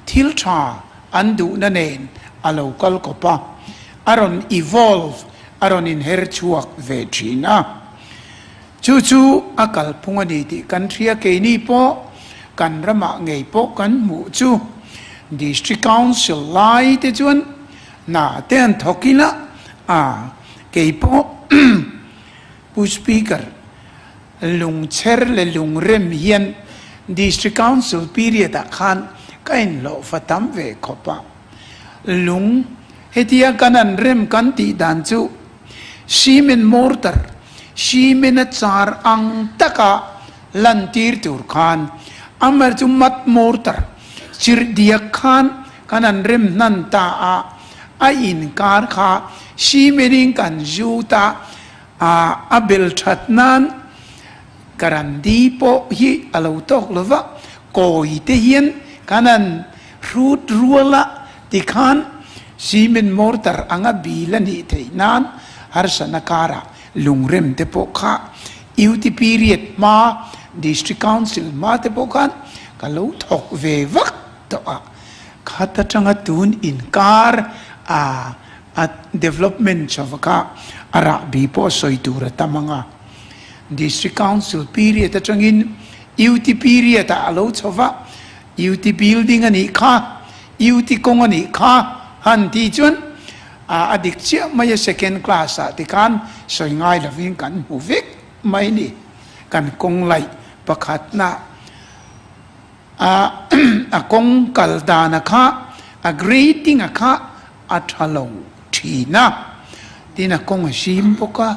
thil tha an duhna nen a lo kal kawp a, a rawn evolve, a rawn inher chhuak ve thin a. Chu chu a kalphung a ni tih kan hria keini pawh kan ramah ngei pawh kan hmuh chu District Council lai te chuan hna te an thawk ila a kei pawh Pu Speaker lungchher leh lungrem hian District Council period ah khan ka inhlawhfa tam ve khawp a lung hetia kan an rem kan tih dan chu Cement mortar, cement a char ang taka lantir tur khan amar chu mat mortar chirh diak khan kan han rem hnan ta a, a inkar kha cement in kan zut a, a bel that nan karandi pawh hi a lo tawk lo va, kawi te hian kan han hrut rual a tikhan cement mortar anga bil a nih theih nan harsatna karah lungrem te pawh kha UT period hma District Council hma te pawh khan ka lo thawk ve vak tawh a, khat atanga tun inkar a a development chauh kha a rahbi pawh sawi tur a tam ang a, District Council period atangin UT period ah a lo chho va, UT building a nih kha, UT kawng a nih kha han tih chuan a dik chiah mai a second class ah tikhan sawi ngai lovin kan hmu vek mai a ni. Kan kawng laih pakhatna a a kawng kal dana kha a grading a kha a tha lo thin a, tin a kawng a zim bawk a,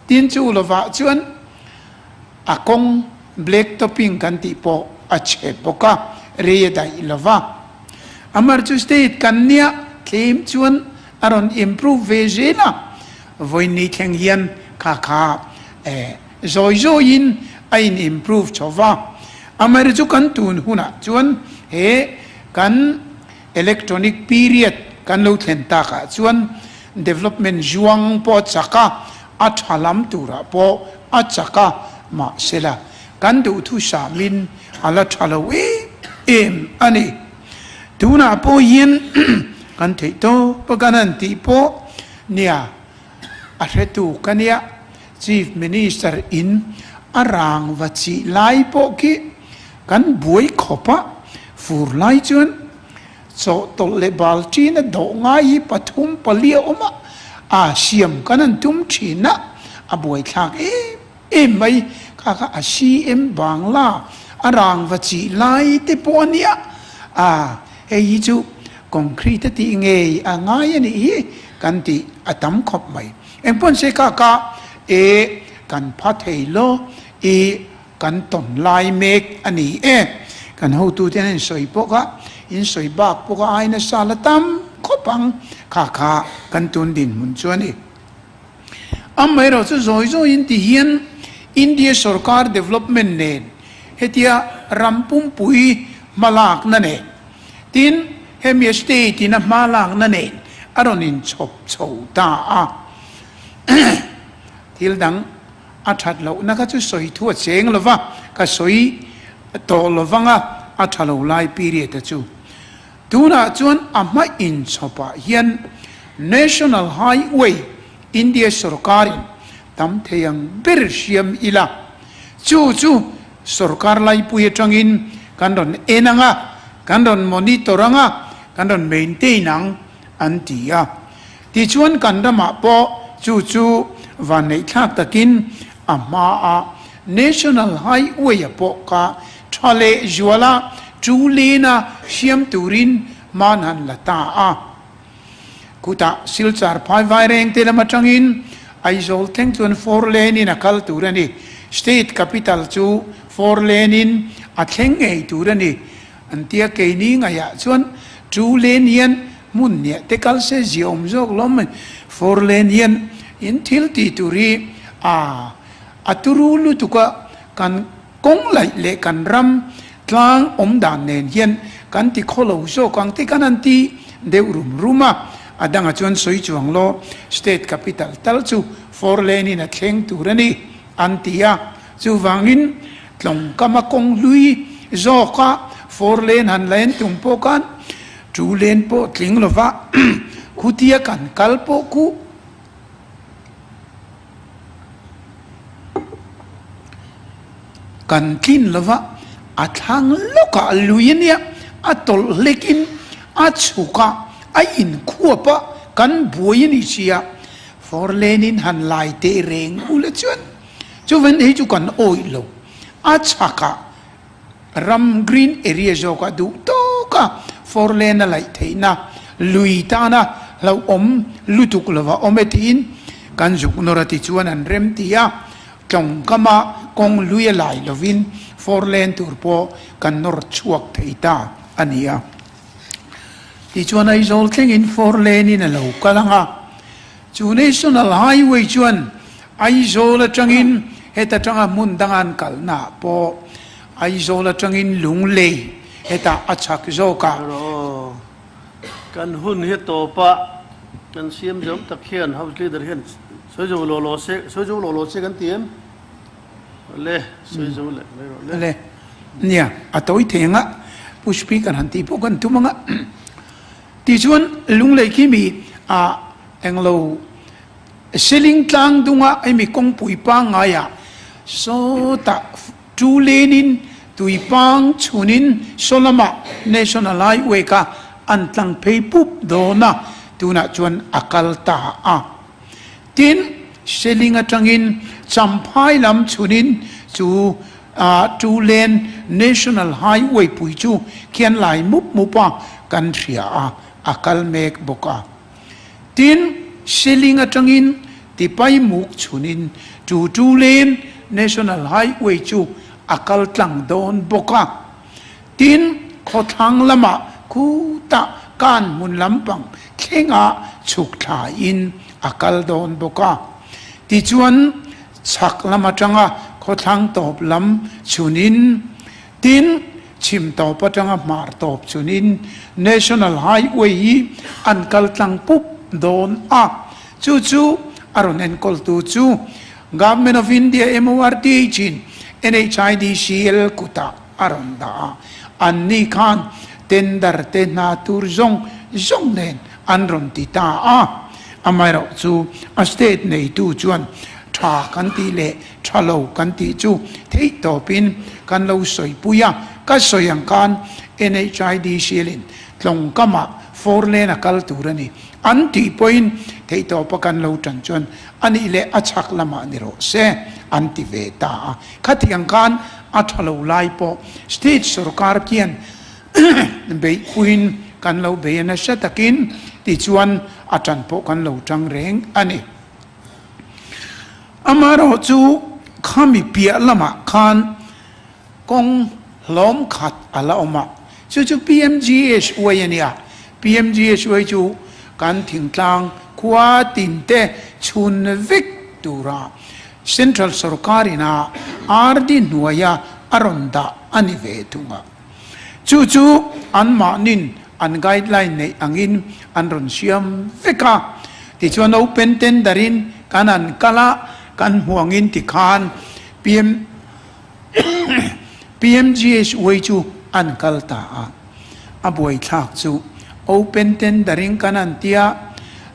tin chu lovah chuan a kawng black topping kan tih pawh a chhe bawk a, rei a daih lo va. Amar chu state kan nia tlem chuan a rawn improve ve zel a, vawiin thleng hian kha kha eh zawi zawiin a in improve chho va. Amar chu kan tun hunah chuan he kan electronic period kan lo thlen takah chuan development zuang pawh a chak a, a tha lam turah pawh a chak a, mahsela. kan duhthusamin a la tha lo em em a ni. Tunah pawh hian kan theih tawp a kan han tih pawh nia a hretu ka nia. Chief Minister in a rang va chih lai pawh khi kan buai khawp a, fur lai chuan chawhtawlh leh bal ṭin a dawh ngai hi pathum pali a awm a, a siam kan han tum ṭhin a, a buaithlak em em mai. Kha kha a CM Bangla a rang va chih lai te pawh a nia, a hei hi chu concrete a tih ngei a ngai a nih hi kan tih a tam khawp mai. Engpawn se kha kha e kan pha thei lo i kan tawn lai mek a ni e. Kan hotute an insawi pawh kha insawi bak pawh kha ai nasa la tam khawp ang kha kha kan tun dinhmun chu a ni. Amaherawhchu zawi zawiin ti hian India sorkar development nen hetia ram pumpui hmalakna nen Tin, hemi state in a hma lakna nen a rawn inchhawp chho ta a. Thil dang a that lohna kha chu sawi thu a cheng lo va, ka sawi tawh lo vang a, a tha lo lai period a chu. Tunah chuan a hma inchhawpah hian National Highway India sorkarin tam thei ang ber hriam ila, chu chu Sorkar laipui atangin kan rawn en ang a, kan rawn monitor ang a, kan rawn maintain ang, an ti a. Tichuan kan ramah pawh chu chu vanneihthlak takin a hmaa National Highway-a pawh kha tha leh zuala chu lena siam turin hman han la ta a. Khutah Silchar phai vai reng te lam atangin Aizawl thleng chuan four lane in a kal tur a ni. State capital chu four lane in a thleng ngei tur a ni. An tia keini ngaihah chuan two lane hian hmun hniah te kal se ziaawm zawk lawm mai. Four lane hian in thil tih tur hi a a turu lutuk a kan Kawng laih leh kan ram tlang awm dan nen hian kan ti khaw lo zawk ang te kan han ti deuh rum rum a, a dangah chuan sawi chuang law state capital tal chu four lane in a thleng tur a ni an ti a, chuvangin tlawngkama kawng hlui zawka four lane han la en tum pawh khan two lane pawh tling lova khutia kan kal pawh khu Kan tlin lova a thlang lawkah lui a nia, a tawlh hlekin a chhuk a, a inkhuap a, kan buai a ni sia. Four lane in han lai teh reng ula chuan chuvan hei chu kan awih lo. A chhakah ram green area zawkah duh tawka four lane a laih theihna lui tana hlauhawm lutuk lova awm e tiin kan zuk nawr a ti chuan an rem ti a, tlawngkama kawng lui a lai lovin four lane tur pawh kan nawr chhuak thei ta a ni a. Tichuan Aizawl thlengin four lane in a lo kal ang a, chu National Highway chuan Aizawl atangin heta tanga hmun danga an kalna ah pawh Aizawl atangin Lunglei hetah a chhak zawk a. Erawh kan hun hi tawp a, kan siam zawm tak hian House Leader hian sawi zo law law se, sawi zo law law se kan ti em? Le, sawi zo leh mai rawh le. Le, nia, a tawi thei ang a, Pu Speaker han tih pawh kan tum ang a. Tichuan Lunglei khi mi ah englo Seling tlang dunga hemi kawngpui pangngaiah sawtah two lane in tui pang chhunin saw lamah National Highway kha an tlang phei pup dawn a, tunah chuan a kal ta a. Tin, Seling atangin Champhai lam chhunin chu two lane National Highway pui chu khian lai mup mup a kan hria a, a kal mek bawk a. Tin, Seling atangin Tipai muk chhunin chu two lane National Highway chu a kal tlang dawn bawk a. Tin, khawthlang lamah khutah kan hmun lampang thlengah chhuk thlaiin a kal dawn bawk a. Tichuan, chhak lam atanga khawthlang tawp lam chhunin, tin, Chhim tawp atanga hmar tawp chunin National Highway hi an kal tlang pup dawn a, chu chu a rawn enkawltu chu Government of India MORTH in NHIDCL kutah a rawn dah a, anni khan tender te hna tur zawng zawng nen an rawn ti ta a. Amaherawhchu a state neitu chuan tha kan tih leh tha lo kan tih chu theihtawpin kan lo sawipui a, ka sawi ang khan NHIDCL in tlawngkamah four lane a kal tur a ni an tih pawhin theihtawpa kan lo tan chuan a nih leh a chhak lamah ni rawh se an ti ve ta a. Khatiang khan a tha lo lai pawh state sorkar khian beihpuiin kan lo bei a nasa takin tichuan a tan pawh kan lo tang reng a ni. Amaherawhchu khami piah lamah khan Kawng hlawm khat a la awm a, chu chu PMGSY a nia. PMGSY chu kan thingtlang khua tin te chhun vek tura Central sorkar ina RD hnuaia a rawn dah a ni ve thung a. Chu chu anmahnin an guideline neih angin an rawn siam vek a. Tichuan open tender in kan han kal a, kan hmu angin tikhan PM. PMGSY chu an kal ta a, a buaithlak chu open tender in kan an tia,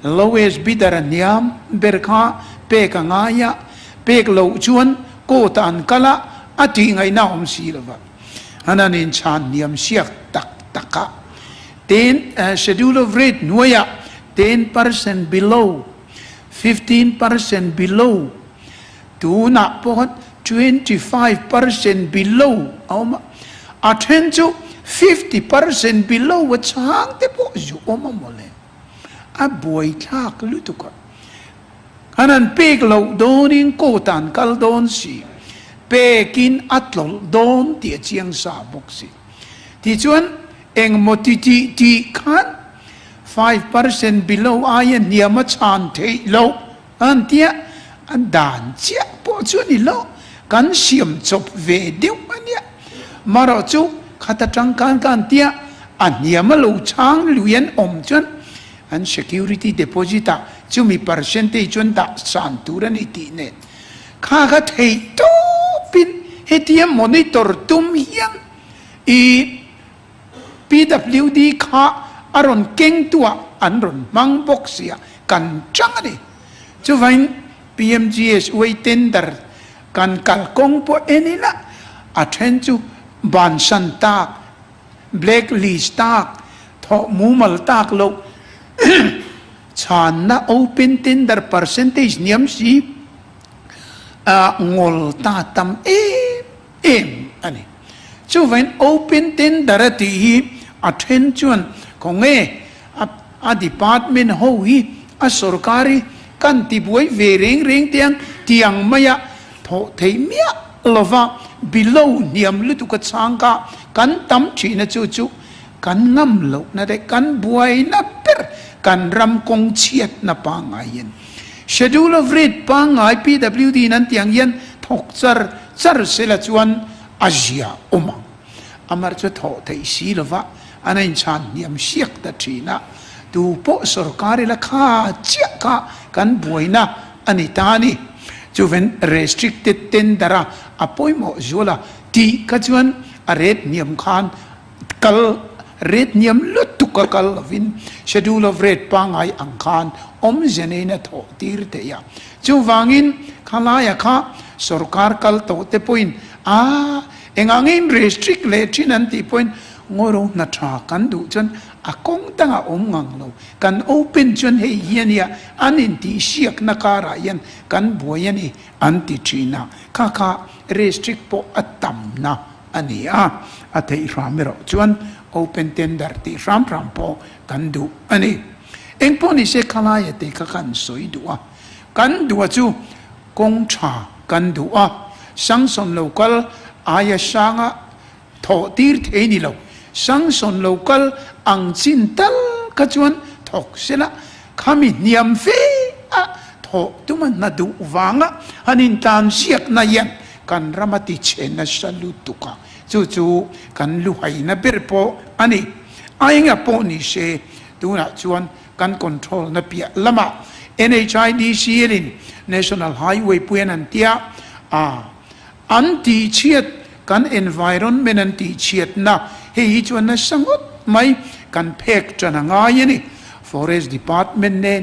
lowest bidder a hniam ber kha pek a ngai a, pek loh chuan court ah an kal a, a tih ngaihna a awm si lo va. An an inchhan hniam siak tak tak a, ten schedule of rate hnuaiah 10% below, 15% below, Tunah pawh 25% below a awm a, a then chu 50% below a chhang te pawh zu awm a mawle. A buaithlak lutuk a. An han pek loh dawnin court ah an kal dawn si, pekin a tlawlh dawn tih a chiang sa bawk si. Tichuan engmaw ti tih tih khan 5% below aia hniam a chhan theih loh. An tia, a dan chiah pawh chu a ni lo, kan siam chawp ve deuh a nia. Marawh chu khat atang khan ka an tia, a hniam a lo chhang lui an awm chuan an security deposit ah chumi percentage chuan dah san tur a ni tih nen kha kha theih tawpin hetia monitor tum hian i PWD kha a rawn kengtuah an rawn hmang bawk sia kan chang a ni. Chuvain PMGSY tender kan kalkawng pawh en ila a then chu bansan tak, black list tak, thawh mumal tak loh, chhanna open tender percentage hniam si a ngawl ta tam em em a ni. Chuvain open tender a tih hi a then chuan khawnge a a department ho hi a sorkar hi kan ti buai ve reng reng te ang tiang maia thawh theih miah lova below hniam lutuk a chhang kha kan tam thihna chu chu kan ngam lohna leh kan buaina ber kan ram kawng chhiatna pangngai hian schedule of rate pangngai PWD in an tih ang hian thawk char Char sela chuan a zia awm ang. Amar chu thawh theih si lova an a inchhan hniam siak ta thin a. Tu pawh sorkar ila kha chiah kha kan buaina a ni ta a ni. Chuven restricted tender a a pawimawh zual a tih kha chuan a rate hniam khan kal rate hniam lutuk a kal lovin schedule of rate pangngai ang khan awmze neiin a thawh tir theih a. Chuvangin khalaia kha sorkar kal tawh te pawhin a engah nge in restrict leh thin an tih pawhin ngawi hna tha kan duh chuan a kawng dangah awm ngang lo, kan open chuan hei hi a nia an intihsiakna karah hian kan buai a ni an ti thin a, kha kha restrict pawh a tamna a ni a, a theih hram erawh chuan open tender tih hram hram pawh kan duh a ni. Engpawh ni se khalaia te kha kan sawi duh a, kan duh a chu kawng tha kan duh a, sanction lo kal aia sanga thawh tir thei ni lo, sanction lo kal ang chin tal kha chuan thawk sela, khami hniam fe a thawh tuma hna duh vanga han intlan ziakna hian kan rama ti chhe nasa lutuk a, chu chu kan luhaina ber pawh a ni. A enga pawh ni se tunah chuan kan control na piah lamah NHIDCL in National Highway puian an tia a. An tihchhiat, kan environment an tihchhiatna hei hi chuan nasa ngawt mai kan phek tan a ngai a ni. Forest Department nen,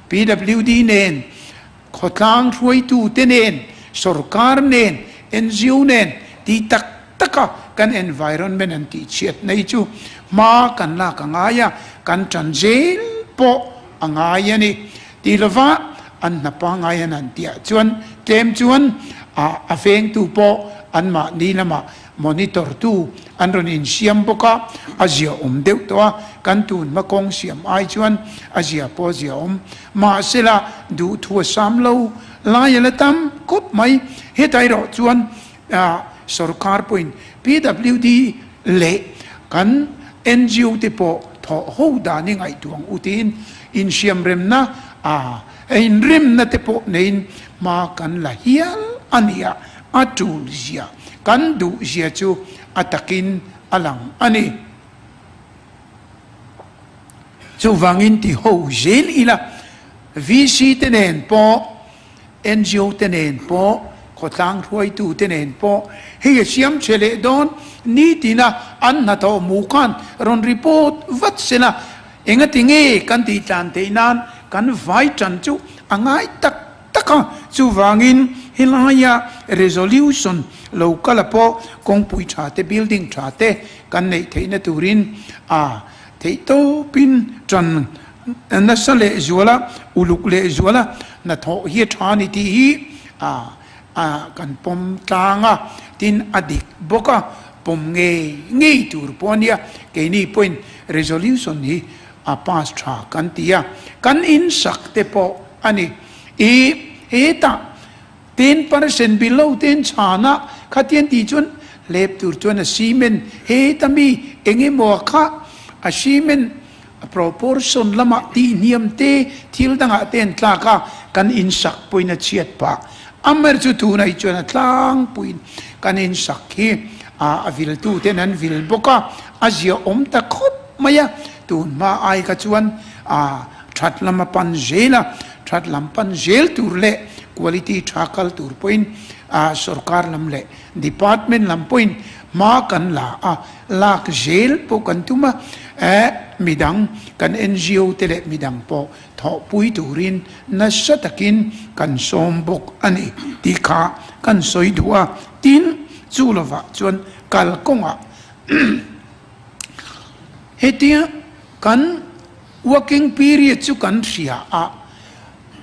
PWD nen, khawtlang hruaitute nen, sorkar nen, ngo nen tih tak taka kan environment an tihchhiatna hi chu hma kan lak a ngai a, kan tan zel pawh a ngai a ni. Ti lova an hna pangngai an han tihah chuan tlem chuan a vengtu pawh anmahni lamah monitor tu an rawn insiam bawk a, a ziaawm deuh tawh a, kan tun hma kawng siam ai chuan a zia pawh a ziaawm. Mahsela duhthu a sam lo lai a la tam khawp mai. Heta erawh chuan sorkar pawhin PWD leh kan ngo te pawh thawh ho dan i ngaihtuah ang u tiin insiamremna a inremna te pawh neiin hma kan la hial a ni a, a tul zia kan duh zia chu a takin a lang a ni. Chuvangin ti ho zel ila VC te nen pawh ngo te nen pawh, khawtlang hruaitu te nen pawh hei a siam che leh dawn nitina an hnathawh hmuh khan rawn report vat sela engati nge kan tih tlan theih nan kan vai tan chu a ngai tak tak a. Chuvangin helaia resolution lo kal a pawh kawngpui tha te building tha te kan neih theihna turin a theihtawpin tan Nasa leh zuala, uluk leh zuala hnathawh hi a tha a ni tih hi a kan pawm tlang a, tin a dik bawk a, pawm ngei ngei tur pawh a nia. Keini pawhin resolution hi a pass tha kan ti a, kan insak te pawh a ni. I hetah 10% below ten chhana khatian tih chuan hlep tur chuan a cement heta mi eng emaw kha a cement A proportion lamah tihhniam te thil dangah te an tlak a, kan insak pawhin a chhiat phah. Amer chu tunah hi chuan a tlangpuiin kan insak hi a viltu ten an vil bawk a, a ziaawm ta khawp mai a. Tun hma ai kha chuan a that lam a pan zel a, that lam pan zel tur leh quality tha kal tur pawhin sorkar lam leh department lam pawhin hma kan la a. Lak zel pawh kan tum a, eh, midang, kan ngo te leh midang pawh thawhpui turin nasa takin kan sawm bawk a ni tih kha kan sawi duh a. Tin, chu lovah chuan kalkawngah hetia kan working period chu kan hria a,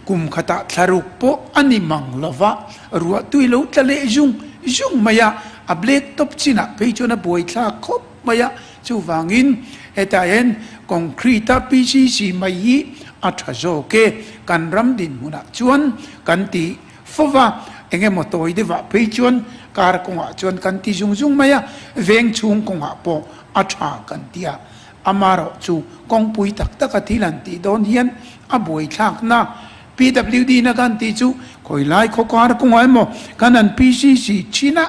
kum khatah thlaruk pawh a ni mang lova, ruahtui lo tla leh zung zung mai a, a black top chinah phei chuan a buaithlak khawp mai a, chuvangin hetah hian concrete a PCC mai hi a tha zawk e, kan ram dinhmunah chuan kan ti fo va, eng emaw tawi deuhah phei chuan car kawngah chuan kan ti zung zung mai a, veng chhung kawngah pawh a tha kan ti a. Amarawh chu kawngpui tak taka thil an tih dawn hian a buaithlakna PWD na kan tih chu khawi lai khawkar kawngah emaw kan han PCC thin a,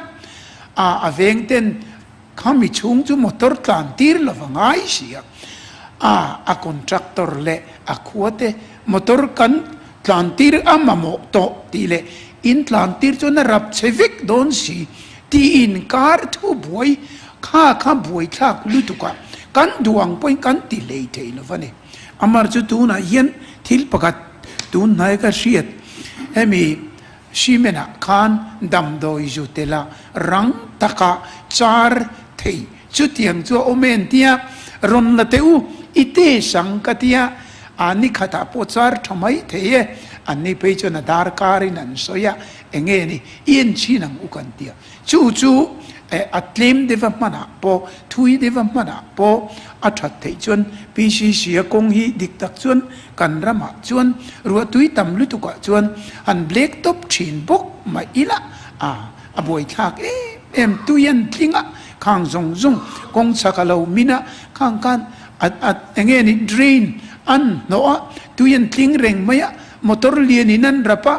a a veng ten khami chhung chu motor tlan tir lova ngai si a, a a contractor leh a khua te motor kan tlan tir a mamawh tawh tih leh in tlan tir chuan a rap chhe vek dawn si Tiin kar thu buai kha kha buaithlak lutuk a, kan duh ang pawhin kan ti hlei thei lo va ni. Amar chu tunah hian thil pakhat tun hnai ka hriat, hemi cement ah khan damdawi zu tel a rang taka char thei chutiang chu a awm em tia rawn la teh u, i te sang ka tia, a ni khatah pawh char tha mai thei e, an ni phei chuan a darkar in an sawi a, Enge ni i en chin ang u kan tia. Chu chu a tlem deuha hmanah pawh, thui deuha hmanah pawh a that theih chuan PCC a kawng hi dik tak chuan kan ramah chuan ruahtui tam lutukah chuan han black top thin bawk mah ila a a buaithlak em em tui an tling a, khang zawng zawng kawng chhak a lo min a, khang khan a a enge ni drain an hnawh a, tui an tling reng mai a. Motor lian in an rap a,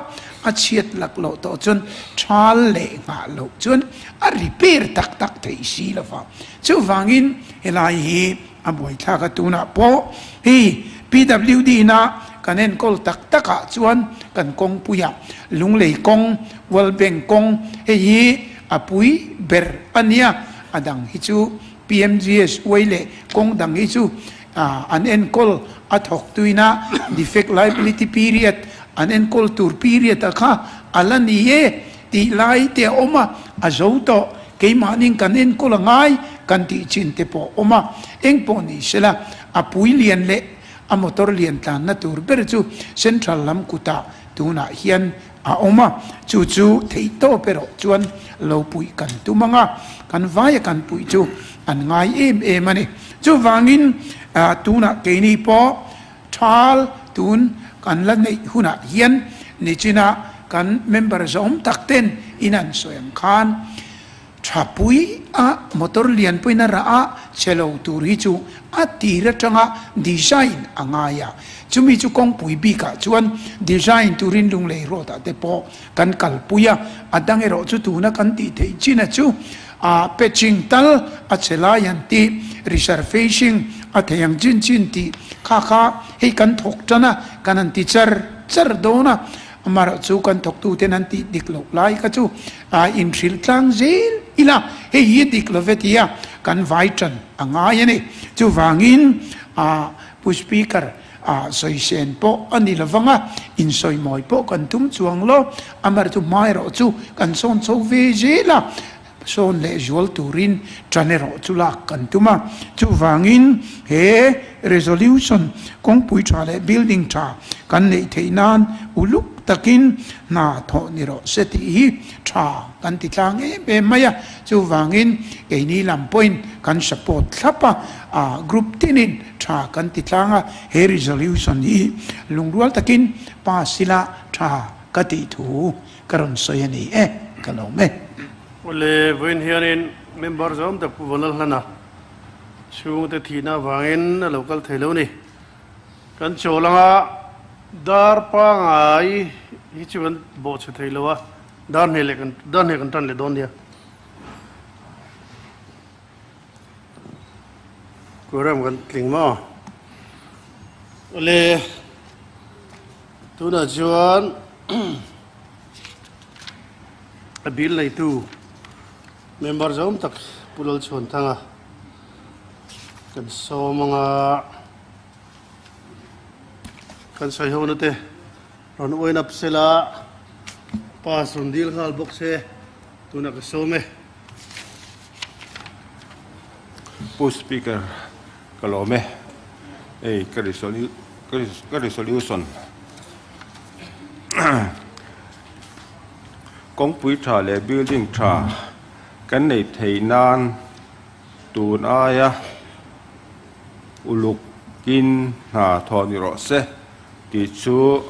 a chhiat lak loh tawh chuan thal leh nghah loh chuan a repair tak tak theih si lo va. Chuvangin helai hi a buaithlak a, tunah pawh hei PWD na kan enkawl tak tak ah chuan kan kawngpuiah Lunglei kawng, World Bank kawng hei hi a. a pui ber a nia. A dang hi chu PMGSY leh kawng dang hi chu an enkawl a thawk tuina defect liability period an enkawl tur period a kha a la ni e tih lai te a awm a, a zo tawh keimahnin kan enkawl a ngai kan tih chin te pawh a awm a, engpawh ni sela a pui lian leh a motor lian tlanna tur ber chu central lam kutah tunah hian a awm a, chu chu theihtawp erawh chuan lo puih kan tum ang a, kan vaia kan puih chu an ngai em em a ni. Chuvangin tunah keini pawh thal tun kan la neih hunah hian nichina kan member zawm tak ten in an sawi ang khan Tha pui a motor lian pawhin a rah a, che lo tur hi chu a tir atanga design a ngai a. Chumi chu kawngpui bikah chuan design turin Lunglei road ah te pawh kan kalpui a, a dang erawh chu tuna kan tih theih chin a chu a patching tal a che lai an tih, resurfacing a thei ang chin chin tih kha kha hei kan thawk tan a, kan han ti char char dawn a. Amaherawh chu kan thawktuten an tih dik loh lai kha chu a inhrilh tlang zel ila, hei hi a dik lo ve tia kan vai tan a ngai a ni. Chuvangin a Pu Speaker a sawisen pawh a ni lovang a, insawimawi pawh kan tum chuang lo. Amaherawh chu hmaerawh chu kan sawn chho ve zel a, Sawn leh zual turin ṭan erawh chu lak kan tum a. Chuvangin he resolution kawngpui ṭha leh building ṭha kan neih theih nan uluk takin hna thawh ni rawh se tih hi ṭha kan ti tlang em em mai a. Chuvangin keini lam pawhin kan support thlap a, group tinin ṭha kan ti tlang a. He resolution hi lungrual takin pass ila ṭha ka tih thu Ka rawn sawi a ni e, ka lawm e. Awle, vawiin hianin member zawm tak Pu Vanlalhlana chhungte thihna avangin a lo kal thei lo ni. Kan chawl anga dar pangai hi chu kan bawhchhe thei lo a, dar hne leh kan dar hne kan tan leh dawn nia. Program kan tling maw? Awle, tunah chuan A bill neitu member zawm tak Pu Lalchhuanthanga kan sawm anga kan sawi ho na te rawn uain up sela pass rawn dil nghal bawk se tunah ka sawm e. Pu Speaker ka lawm e, hei ka resolution Kawngpui tha leh building tha kan neih theih nan tun aia ulukin hna thawh ni rawh se tih chu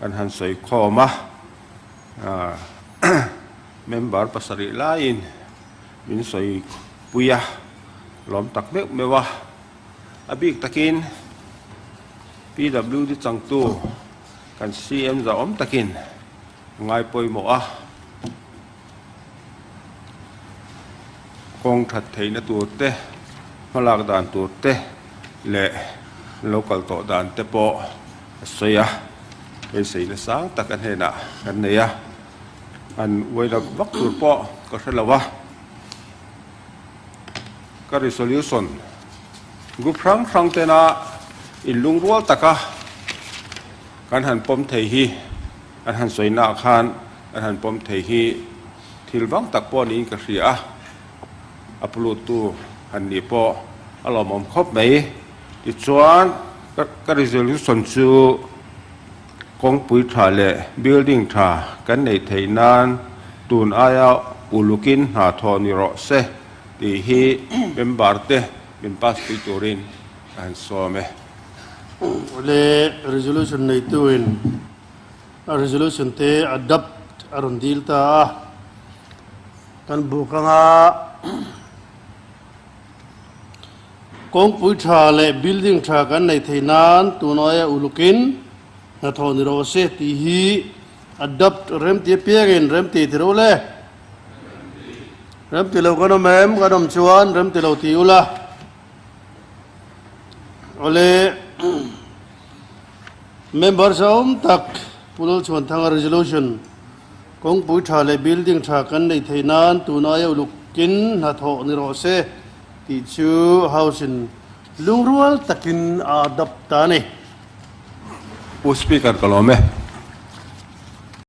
kan han sawi khawm a, member pasarih laiin min sawi pui a, lawm tak meuh meuh a, a bik takin PWD changtu. Kan CM zahawm takin a ngai pawimawh a, kawng that theihna tur te, hmalak dan tur te leh lo kal tawh dan te pawh a sawi a, beiseina sang tak a hnenah kan nei a, an uai lak vak tur pawh ka hre lo a, ka resolution Group hrang hrang tena inlungrual taka kan han pawm thei hi, kan han sawina ah khan kan han pawm thei hi thil vang tak pawh niin ka hria a, a puluttu han nih pawh a lawmawm khawp mai. Tichuan ka resolution chu kawngpui tha leh building tha kan neih theih nan tun aia ulukin hna thawh ni rawh se. Tih hi member te min pass pui turin ka han sawm e. Awle resolution neitu in a resolution te adopt a rawn dil ta a, kan buk anga kawngpui tha leh building tha kan neih theih nan tunaia ulukin hnathawh ni rawh se tih hi adopt remti apiangin remti ti ro le. Remti lo kan awm em? Kan awm chuan remti lo ti ula. Awle members a awm tak Pu Lalchhuanthanga resolution. Kawngpui tha leh building tha kan neih theih nan tun aia ulukin hnathawh ni rawh se tih chu House in lungrual takin a adapt ta a ni. Pu Speaker ka lawm e.